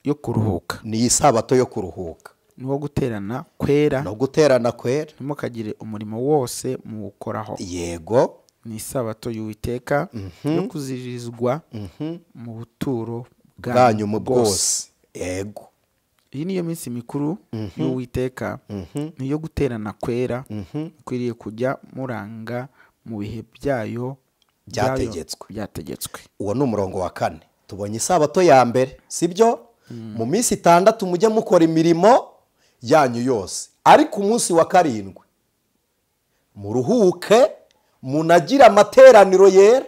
yo kuruhuka. Ni isabato yo kuruhuka. Nuwo guterana kwera. No guterana kwera. Ntimukagire umurimo wose muwukoraho. Yego. Ni isabato y'Uwiteka yo kuzirizwa mu buturo bwanyu mu bwose. Yego. Iyi niyo minsi mikuru y'Uwiteka, niyo guterana kwera, mukwiriye kujya muranga mu bihe byayo byategetswe. Uwo ni umurongo wa 4. Tubonye isabato ya mbere, sibyo? Mu minsi 6 mujye mukora imirimo yanyu yose, ariko umunsi wa 7 muruhuke, munagira amateraniro yera,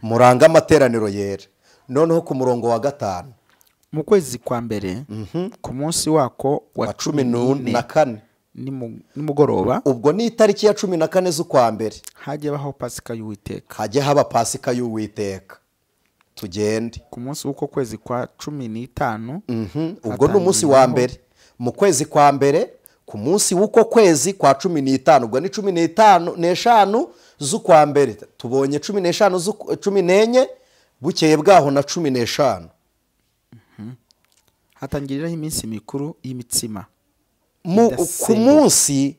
muranga amateraniro yera. Noneho ku murongo wa 5, mu kwezi kwa mbere ku munsi wako wa 14 nimugoroba, ubwo ni itariki ya 14 z'ukwa mbere, hajye baho Pasika y'Uwiteka. Hajye haba Pasika y'Uwiteka. Tugende ku munsi w'uko kwezi kwa 15, ubwo ni umunsi wa mbere mu kwezi kwa mbere, ku munsi w'uko kwezi kwa 15, ubwo ni 15 z'ukwa mbere. Tubonye 15 14, bukeye bwaho na 15. Hatangiriraho iminsi mikuru y'imitsima. Ku munsi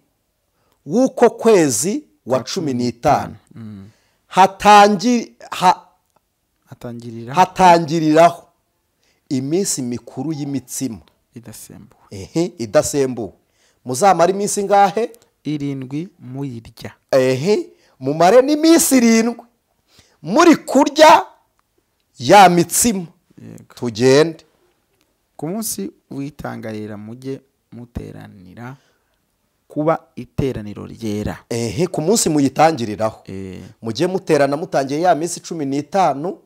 w'uko kwezi wa 15 Hatangiriraho iminsi mikuru y'imitsima idasembuwe. Idasembuwe. Muzamara iminsi ingahe? 7 muyirya. Mumare n'iminsi 7 muri kurya ya mitsima. Tugende. Ku munsi witangarira mujye muteranira kuba iteraniro ryera. Ku munsi muyitangiriraho mujye muterana mutangiye ya minsi 15,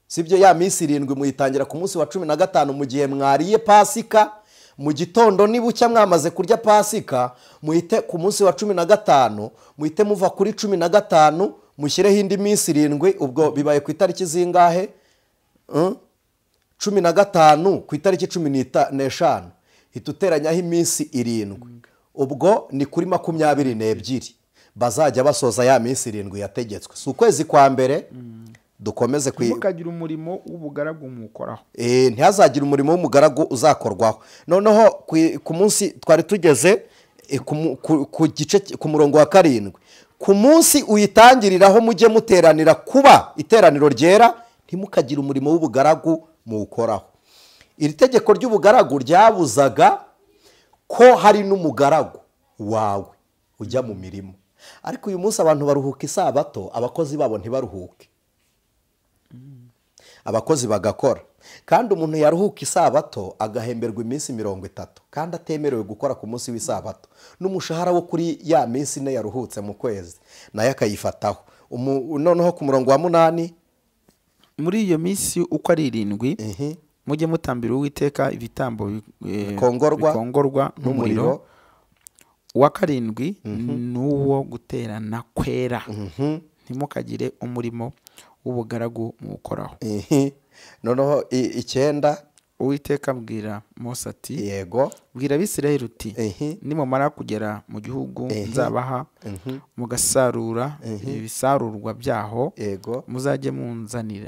sibyo? Ya minsi 7 muyitangira ku munsi wa 15 mu gihe mwariye Pasika. Mu gitondo nibucya mwamaze kurya Pasika, muhite ku munsi wa 15, muhite muva kuri 15 mushyireho indi minsi 7. Ubwo bibaye ku itariki zingahe? 15 ku itariki 15 hituteranyaho iminsi 7, ubwo ni kuri 22 bazajya basoza ya minsi 7 yategetswe. Si ukwezi kwa mbere. Dukomeze ntimukagira umurimo w'ubugaragu mukoraho. Ntihazagira umurimo w'umugaragu uzakorwaho. Noneho ku munsi twari tugeze ku gice ku murongo wa 7, ku munsi uyitangiriraho mujye muteranira kuba iteraniro ryera, ntimukagire umurimo w'ubugaragu muwukoraho. Iri tegeko ry'ubugaragu ryabuzaga ko hari n'umugaragu wawe ujya mu mirimo. Ariko uyu munsi abantu baruhuka isabato, abakozi babo ntibaruhuke. Abakozi bagakora. Kandi umuntu yaruhuka isabato agahemberwa iminsi 30, kandi atemerewe gukora ku munsi w'isabato. N'umushahara wo kuri ya minsi 4 yaruhutse mu kwezi nayo akayifataho. Noneho ku murongo wa 8, muri iyo minsi uko ari 7 mujye mutambira Uwiteka ibitambo bikongorwa n'umuriro. Uwa 7 n'uwo guterana kwera, ntimukagire umurimo w'ubugaragu mukoraho. Noneho 9, Uwiteka abwira Mose ati, yego, bwira Abisirayeli uti, nimumara kugera mu gihugu nzabaha, mugasarura ibisarurwa byaho, muzajye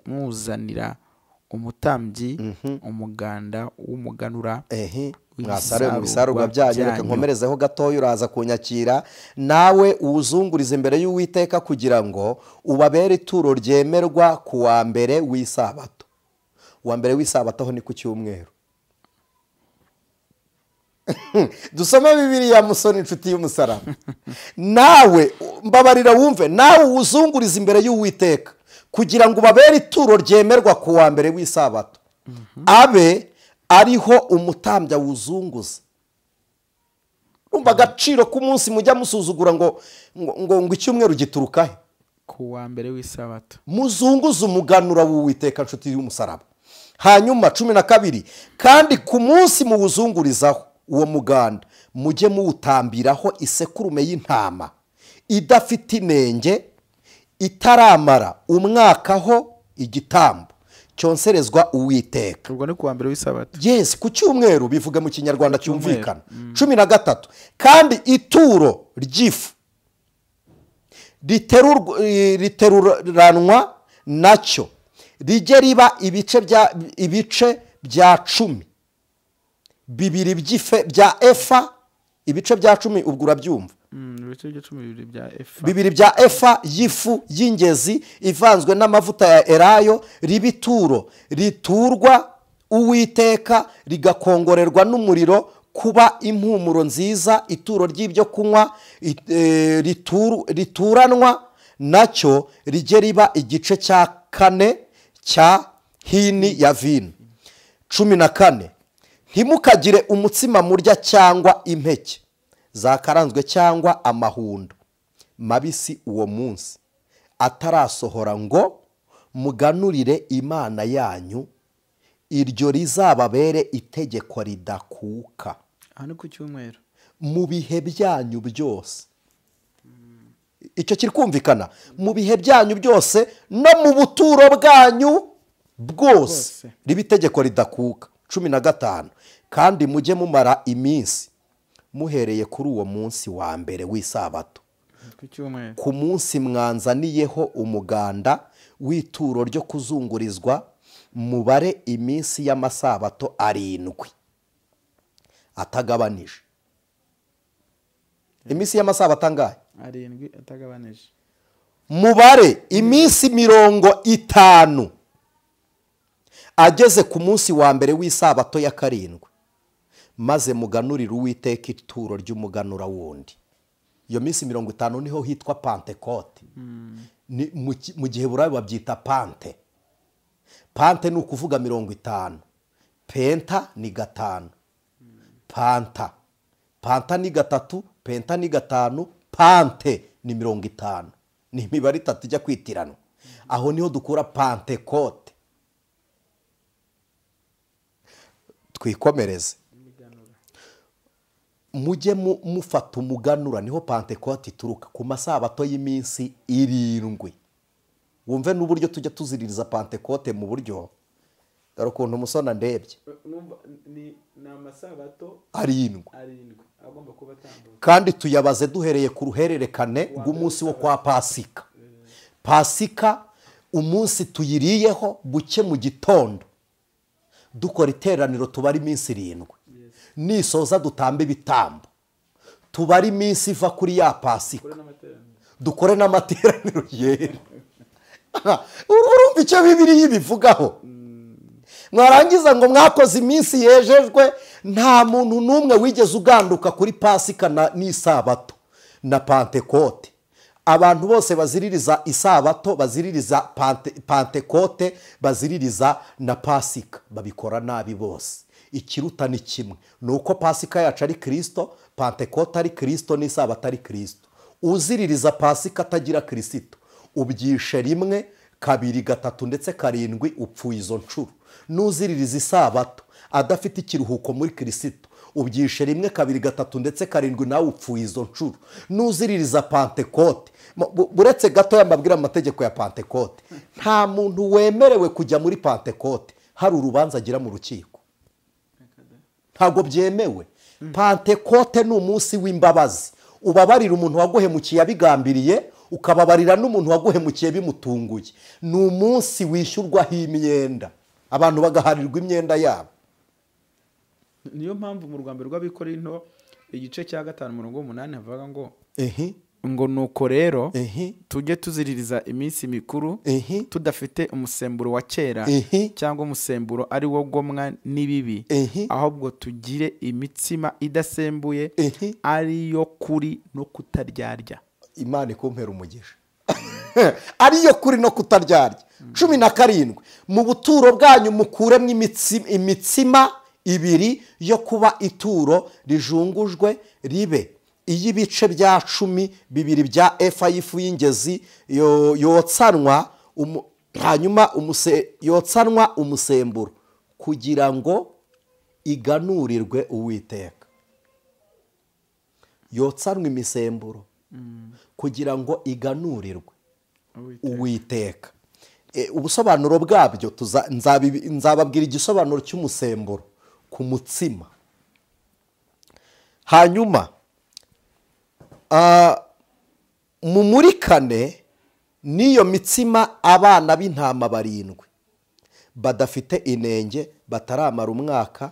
muzanira umutambyi umuganda w'umuganura mwasaruye mu bisarurwa byanyu. Reka nkomerezeho gatoya, uraza kunyakira nawe uwuzungurize imbere y'Uwiteka kugira ngo ubabere ituro ryemerwa ku wa mbere w'isabato. Uwa mbere w'isabato ho ni ku cyumweru. Dusome Bibiliya musoni inshuti y'umusaraba. Nawe mbabarira wumve, nawe uwuzungurize imbere y'Uwiteka kugira ngo ubabere ituro ryemerwa ku wa mbere w'isabato, abe ariho umutambya wuzunguza. Urumva agaciro k'umunsi mujya musuzugura ngo ngo ngo icyumweru gituruka he? Ku wa mbere w'isabato muzunguza umuganura w'Uwiteka nshuti y'umusaraba. Hanyuma 12, kandi ku munsi muwuzungurizaho uwo muganda mujye muwutambiraho isekurume y'intama idafite inenge itaramara umwaka ho igitambo cyonserezwa Uwiteka. Ubwo ni ku wa mbere w'isabato. Yes, ku cyumweru bivuga mu Kinyarwanda cyumvikana. 13, kandi ituro ry'ifu riteruranwa nacyo rijye riba ibice bya 10 bibiri by'ife bya efa. Ibice bya 10 ubwo urabyumva. Ibice bya 10 bya efa. Bibiri bya efa y'ifu y'ingezi ivanzwe n'amavuta ya elayo, riba ituro riturwa Uwiteka rigakongorerwa n'umuriro kuba impumuro nziza, ituro ry'ibyo kunywa rituranwa nacyo rijye riba igice cya 4 cya hini ya vino. 14, ntimukagire umutsima murya cyangwa impeke zakaranzwe cyangwa amahundo mabisi uwo munsi atarasohora, ngo muganurire Imana yanyu, iryo rizababere itegeko ridakuka. Aha ku cyumweru mu bihe byanyu byose. Icyo kiri kumvikana, mu bihe byanyu byose no mu buturo bwanyu bwose riba itegeko ridakuka. 15, kandi mujye mumara iminsi muhereye kuri uwo munsi wa mbere w'isabato, ku munsi mwanzaniyeho umuganda w'ituro ryo kuzungurizwa, mubare iminsi y'amasabato 7 atagabanije. Iminsi y'amasabato angahe? 7 atagabanije. Mubare iminsi 50 ageze ku munsi wa mbere w'isabato ya 7, maze muganurire Uwiteka ituro ry'umuganura wundi. Iyo minsi 50 niho hitwa Pentecote. Mu gihe burayi babyita Pante. Pante ni ukuvuga 50. Penta ni 5. Panta. Panta ni 3, penta ni 5, pante ni 50. Ni imibare itatu ijya kwitirana. Aho niho dukura Pentecote. Twikomereze. Mujye mufata umuganura, niho Pentecote ituruka, ku masabato y'iminsi 7. Wumve n'uburyo tujya tuziririza Pentecote mu buryo dore ukuntu umusona ndebye. Ni amasabato 7 agomba kuba atambuka, kandi tuyabaze duhereye ku ruhererekane rw'umunsi wo kwa Pasika. Pasika umunsi tuyiriyeho buke mu gitondo, dukora iteraniro tubara iminsi 7. Nisoza dutamba ibitambo, tubara iminsi iva kuri ya Pasika, dukore n'amateraniro yera. Urumva icyo Bibiliya ibivugaho? Mwarangiza ngo mwakoze iminsi yejejwe, nta muntu n'umwe wigeze uganduka kuri Pasika n'isabato na Pentecote. Abantu bose baziririza isabato, baziririza Pentecote, baziririza na Pasika, babikora nabi bose. Ikiruta ni kimwe, nuko Pasika yacu ari Kristo, Pentecote ari Kristo, n'isabato ari Kristo. Uziririza Pasika atagira Kristo, ubyishe 1, 2, 3 ndetse 7, upfuye izo ncuro. Nuziririza isabato adafite ikiruhuko muri Kristo, ubyishe 1, 2, 3 ndetse 7, nawe upfuye izo ncuro. Nuziririza Pentecote, buretse gato yambabwira amategeko ya Pentecote, nta muntu wemerewe kujya muri Pentecote hari urubanza agira mu rukiko, ntabwo byemewe. Pentecote ni umunsi w'imbabazi, ubabarira umuntu waguhemukiye abigambiriye, ukababarira n'umuntu waguhemukiye bimutunguye. Ni umunsi wishyurwaho imyenda, abantu bagaharirwa imyenda yabo. Niyo mpamvu mu rwambere rw'Abikorinto igice cya 5 umurongo 8 havuga ngo ngo nuko rero tujye tuziririza iminsi mikuru tudafite umusemburo wa kera cyangwa umusemburo ari wo gomwa n'ibibi, ahubwo tugire imitsima idasembuye ariyo kuri no kutaryarya. Imana ikumpera umugisha. Ariyo kuri no kutaryarya. 17 mu buturo bwanyu mukuremwe imitsima 2 yo kuba ituro rijungujwe, ribe iy'ibice bya 10 bibiri bya efa y'ifu y'ingezi yotsanwa, hanyuma yotsanwa umusemburo, kugira ngo iganurirwe Uwiteka. Yotsanwa imisemburo kugira ngo iganurirwe Uwiteka. Ubusobanuro bwabyo nzababwira igisobanuro cy'umusemburo ku mutsima. Hanyuma mumurikane n'iyo mitsima abana b'intama 7 badafite inenge, bataramara umwaka,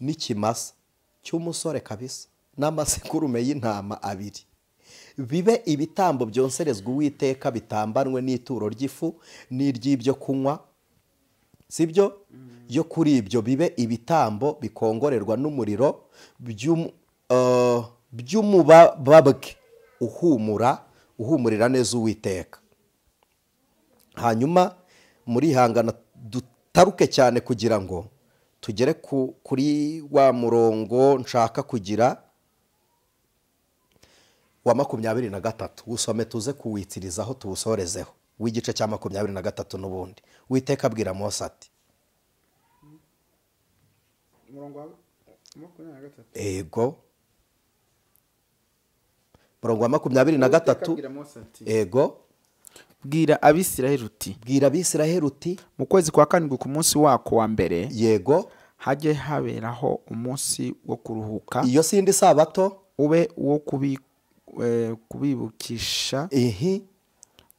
n'ikimasa cy'umusore kabisa, n'amasekurume y'intama 2, bibe ibitambo byonserezwa Uwiteka, bitambanwe n'ituro ry'ifu n'iry'ibyo kunywa, sibyo? Yo kuri ibyo bibe ibitambo bikongorerwa n'umuriro by'umubabwe uhumurira neza Uwiteka. Hanyuma murihangana dutaruke cyane kugira ngo tugere kuri wa murongo nshaka kugira wa 23, usome tuze kuwitsirizaho tuwusorezeho, w'igice cya 23 n'ubundi. Uwiteka abwira Mose ati, ego, murongo wa 23, ego, bwira Abisiraheli uti, bwira Abisiraheli uti, mu kwezi kwa 7 ku munsi wako wa mbere, yego, hajye haberaho umunsi wo kuruhuka, iyo sindi sabato, ube uwo kubibukisha,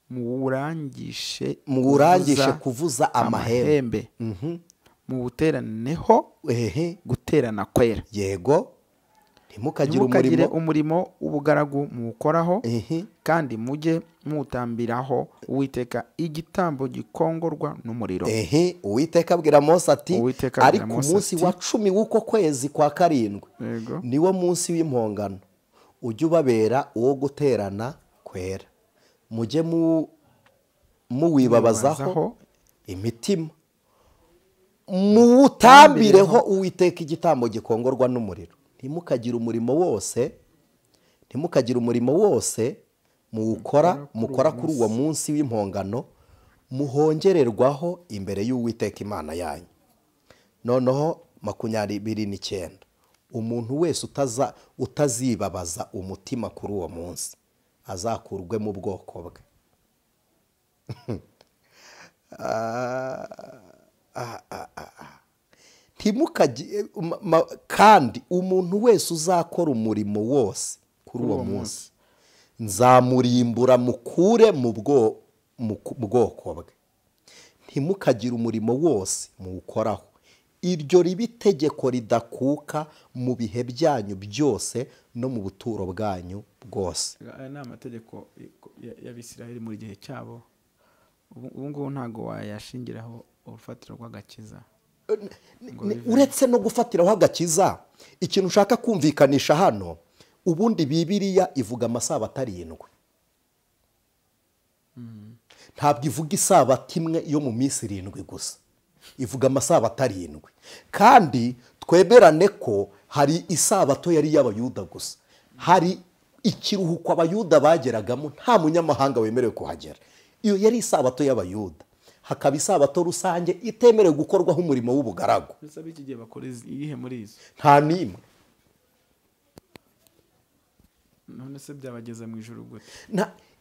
muwurangishe kuvuza amahembe, muwuteraneho guterana kwera, yego, Ntimukagire umurimo w'ubugaragu muwukoraho, kandi mujye mutambiraho Uwiteka igitambo gikongorwa n'umuriro. Uwiteka abwira Mose ati ariko umunsi wa 10 w'uko kwezi kwa 7 niwo munsi w'impongano, ujye ubabera uwo guterana kwera, mujye muwibabazaho imitima, muwutambireho Uwiteka igitambo gikongorwa n'umuriro. Ntimukagire umurimo wose mukora kuri uwo munsi w'impongano, muhongererwaho imbere y'Uwiteka Imana yanyu. Noneho 29, umuntu wese utazibabaza umutima kuri uwo munsi azakurwe mu bwoko bwe. Kandi umuntu wese uzakora umurimo wose kuri uwo munsi nzamurimbura mukure mu bwoko bwe. Ntimukagire umurimo wose muwukoraho, iryo riba itegeko ridakuka mu bihe byanyu byose no mu buturo bwanyu bwose. Aya ni amategeko y'Abisirayeli muri gihe cyabo. Ubu ngubu ntago wayashingiraho urufatiro rw'agakiza. Uretse no gufatiraho agakiza, ikintu ushaka kumvikanisha hano, ubundi Bibiliya ivuga amasabato 7. Ntabwo ivuga isabato imwe yo mu minsi 7 gusa, ivuga amasabato 7. Kandi twemerane ko hari isabato yari y'Abayuda gusa, hari ikiruhuko Abayuda bageragamo nta munyamahanga wemerewe kuhagera. Iyo yari isabato y'Abayuda. Hakaba isabato rusange itemerewe gukorwaho umurimo w'ubugaragu. Nta n'imwe. None se byabageza mu ijuru gute?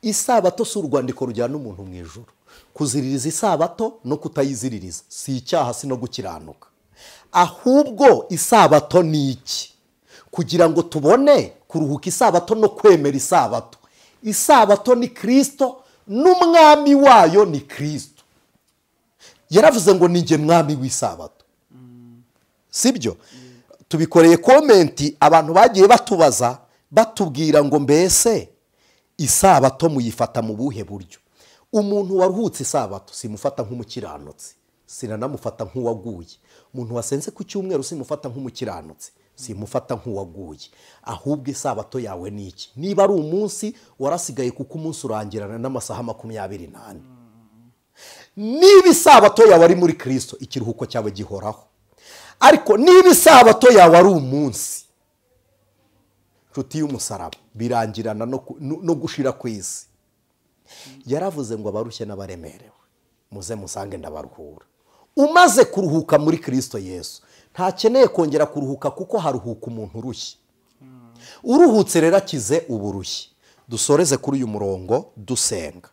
Isabato si urwandiko rujyana umuntu mu ijuru. Kuziririza isabato no kutayiziririza si icyaha, si no gukiranuka. Ahubwo isabato ni iki? Kugira ngo tubone kuruhuka isabato no kwemera isabato. Isabato ni Kristo n'umwami wayo ni Kristo. Yaravuze ngo ninjye mwami w'isabato. Sibyo? Tubikoreye komenti abantu bagiye batubaza batubwira ngo mbese isabato muyifata mu buhe buryo? Umuntu waruhutse isabato simufata nk'umukiranutsi, sinanamufata nk'uwaguye. Umuntu wasenze ku cyumweru simufata nk'umukiranutsi, simufata nk'uwaguye. Ahubwo isabato yawe ni iki? Niba ari umunsi warasigaye, kuko umunsi urangirana n'amasaha 24. Niba isabato yawe ari muri Kristo, ikiruhuko cyawe gihoraho. Ariko niba isabato yawe ari umunsi, nshuti y'umusaraba, birangirana no gushira ku isi. Yaravuze ngo abarushye n'abaremerewe muze musange ndabaruhura. Umaze kuruhuka muri Kristo Yesu ntakeneye kongera kuruhuka, kuko haruhuka umuntu urushye. Uruhutse rero akize uburushyi. Dusoreze kuri uyu murongo dusenga.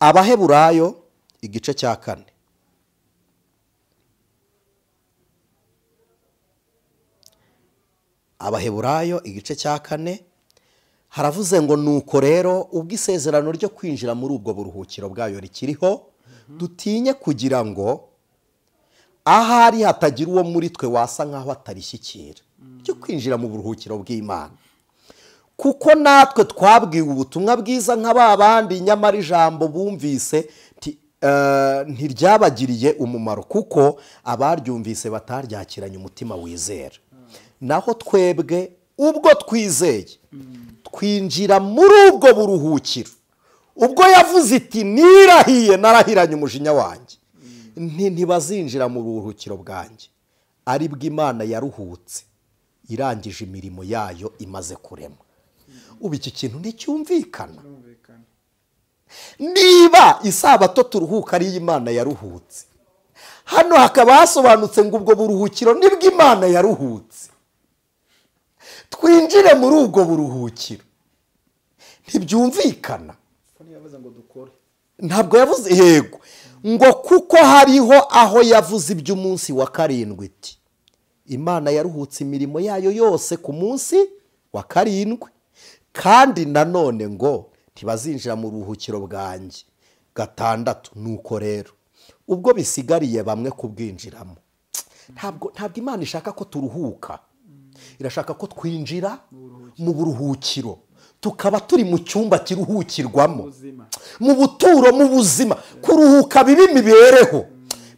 Abaheburayo igice cya 4. Abaheburayo igice cya 4 haravuze ngo nuko rero ubwo isezerano ryo kwinjira muri ubwo buruhukiro bwayo rikiriho, dutinye kugira ngo ahari hatagira uwo muri twe wasa nkaho atarishyikira cyo kwinjira mu buruhukiro bw'Imana. Kuko natwe twabwiwe ubutumwa bwiza nka babandi, nyamara ijambo bumvise ntiryabagiriye umumaro, kuko abaryumvise bataryakiranye umutima wizera. Naho twebwe ubwo twizeye twinjira muri ubwo buruhukiro. Ubwo yavuze iti nirahiye narahiranye umujinya wanjye, ntibazinjira mu buruhukiro bwanjye, ari bw'Imana yaruhutse irangije imirimo yayo imaze kurema. Ubu iki kintu nticyumvikana. Niba isabato turuhuka ari Imana yaruhutse, hano hakaba hasobanutse ngo ubwo buruhukiro nibwo Imana yaruhutse, twinjire muri ubwo buruhukiro. Ntibyumvikana. Ntabwo yavuze yego ngo kuko hariho aho yavuze iby'umunsi wa 7 iti Imana yaruhutse imirimo yayo yose ku munsi wa 7, kandi nanone ngo ntibazinjira mu ruhukiro bwanjye. 6 nuko rero ubwo bisigariye bamwe kubwinjiramo. Ntabwo Imana ishaka ko turuhuka. Irashaka ko twinjira mu buruhukiro, tukaba turi mu cyumba kiruhukirwamo, mu buturo, mu buzima. Kuruhuka bibe imibereho,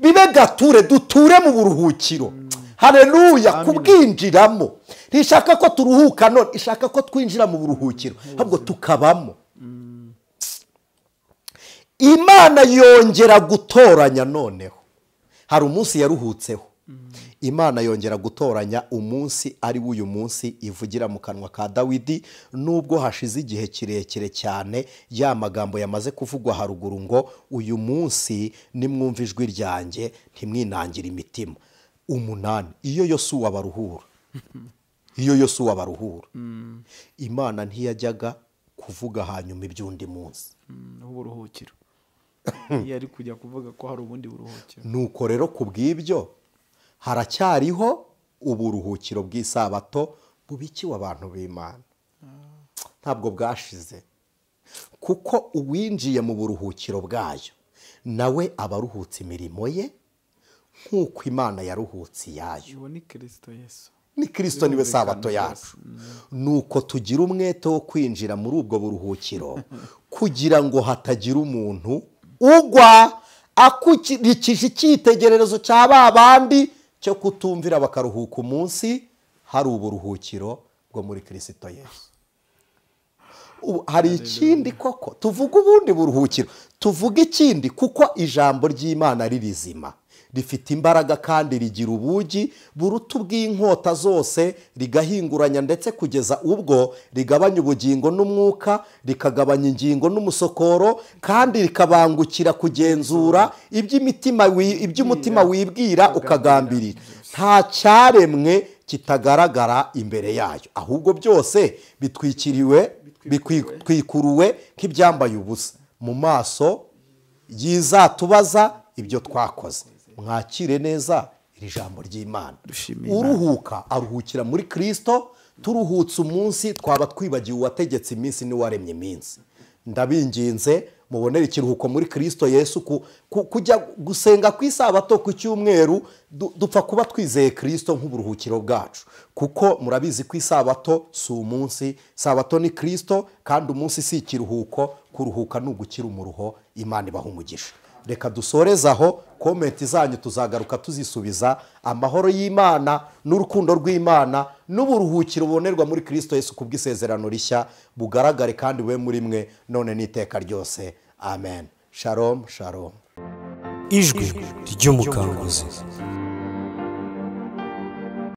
bibe gature, duture mu buruhukiro. Haleluya! Kubwinjiramo. Ntishaka ko turuhuka none, ishaka ko twinjira mu buruhukiro, ahubwo tukabamo. Imana yongera gutoranya noneho. Hari umunsi yaruhutseho. Imana yongera gutoranya umunsi ari w'uyu munsi ivugira mu kanwa ka Dawidi, nubwo hashize igihe kirekire cyane ya magambo yamaze kuvugwa haruguru ngo uyu munsi nimwumva ijwi ryanjye ntimwinangire imitima. 8 iyo Yosuwa baruhura. Iyo Yosuwa baruhura. Imana ntiyajyaga kuvuga hanyuma iby'undi munsi. Uburuhukiro. Yari kujya kuvuga ko hari ubundi buruhukiro. Nuko rero kubw'ibyo haracyariho uburuhukiro bw'isabato bubikiwe abantu b'Imana. Ntabwo bwashize, kuko uwinjiye mu buruhukiro bwayo nawe abaruhutse imirimo ye nk'uko Imana yaruhutse iyayo. Ni Kristo Yesu. Ni Kristo niwe sabato yacu. Nuko tugira umwete wo kwinjira muri ubwo buruhukiro kugira ngo hatagira umuntu ugwa akurikije icyitegererezo cya babandi cyo kutumvira bakaruhuka umunsi. Hari uburuhukiro bwo muri Kristo Yesu. Hari ikindi koko tuvuga ubundi buruhukiro, tuvuga ikindi kuko ijambo ry'Imana ari rizima, rifite imbaraga kandi rigira ubugi buruta ubw'inkota zose, rigahinguranya ndetse kugeza ubwo rigabanya ubugingo n'umwuka, rikagabanya ingingo n'umusokoro, kandi rikabangukira kugenzura iby'umutima wibwira ukagambirira. Nta cyaremwe kitagaragara imbere yayo, ahubwo byose bitwikiriwe, bitwikuruwe nk'ibyambaye ubusa mu maso yizatubaza ibyo twakoze. Mwakire neza iri jambo ry'Imana. Uruhuka aruhukira muri Kristo. Turuhutse umunsi twaba twibagiwe uwategetse iminsi n'uwaremye iminsi. Ndabinginze mubonere ikiruhuko muri Kristo Yesu. Kujya gusenga ku isabato ku cyumweru dupfa kuba twizeye Kristo nk'uburuhukiro bwacu, kuko murabizi ku isabato si umunsi, sabato ni Kristo, kandi umunsi si ikiruhuko. Kuruhuka ni ugukira umuruho. Imana ibaha umugisha. Reka dusoreze aho, komenti zanyu tuzagaruka tuzisubiza. Amahoro y'Imana n'urukundo rw'Imana n'uburuhukiro bubonerwa muri Kristo Yesu kubw'isezerano rishya bugaragare kandi bube muri mwe none n'iteka ryose. Amen. Shalom, shalom. Ijwi ry'umukanguzi.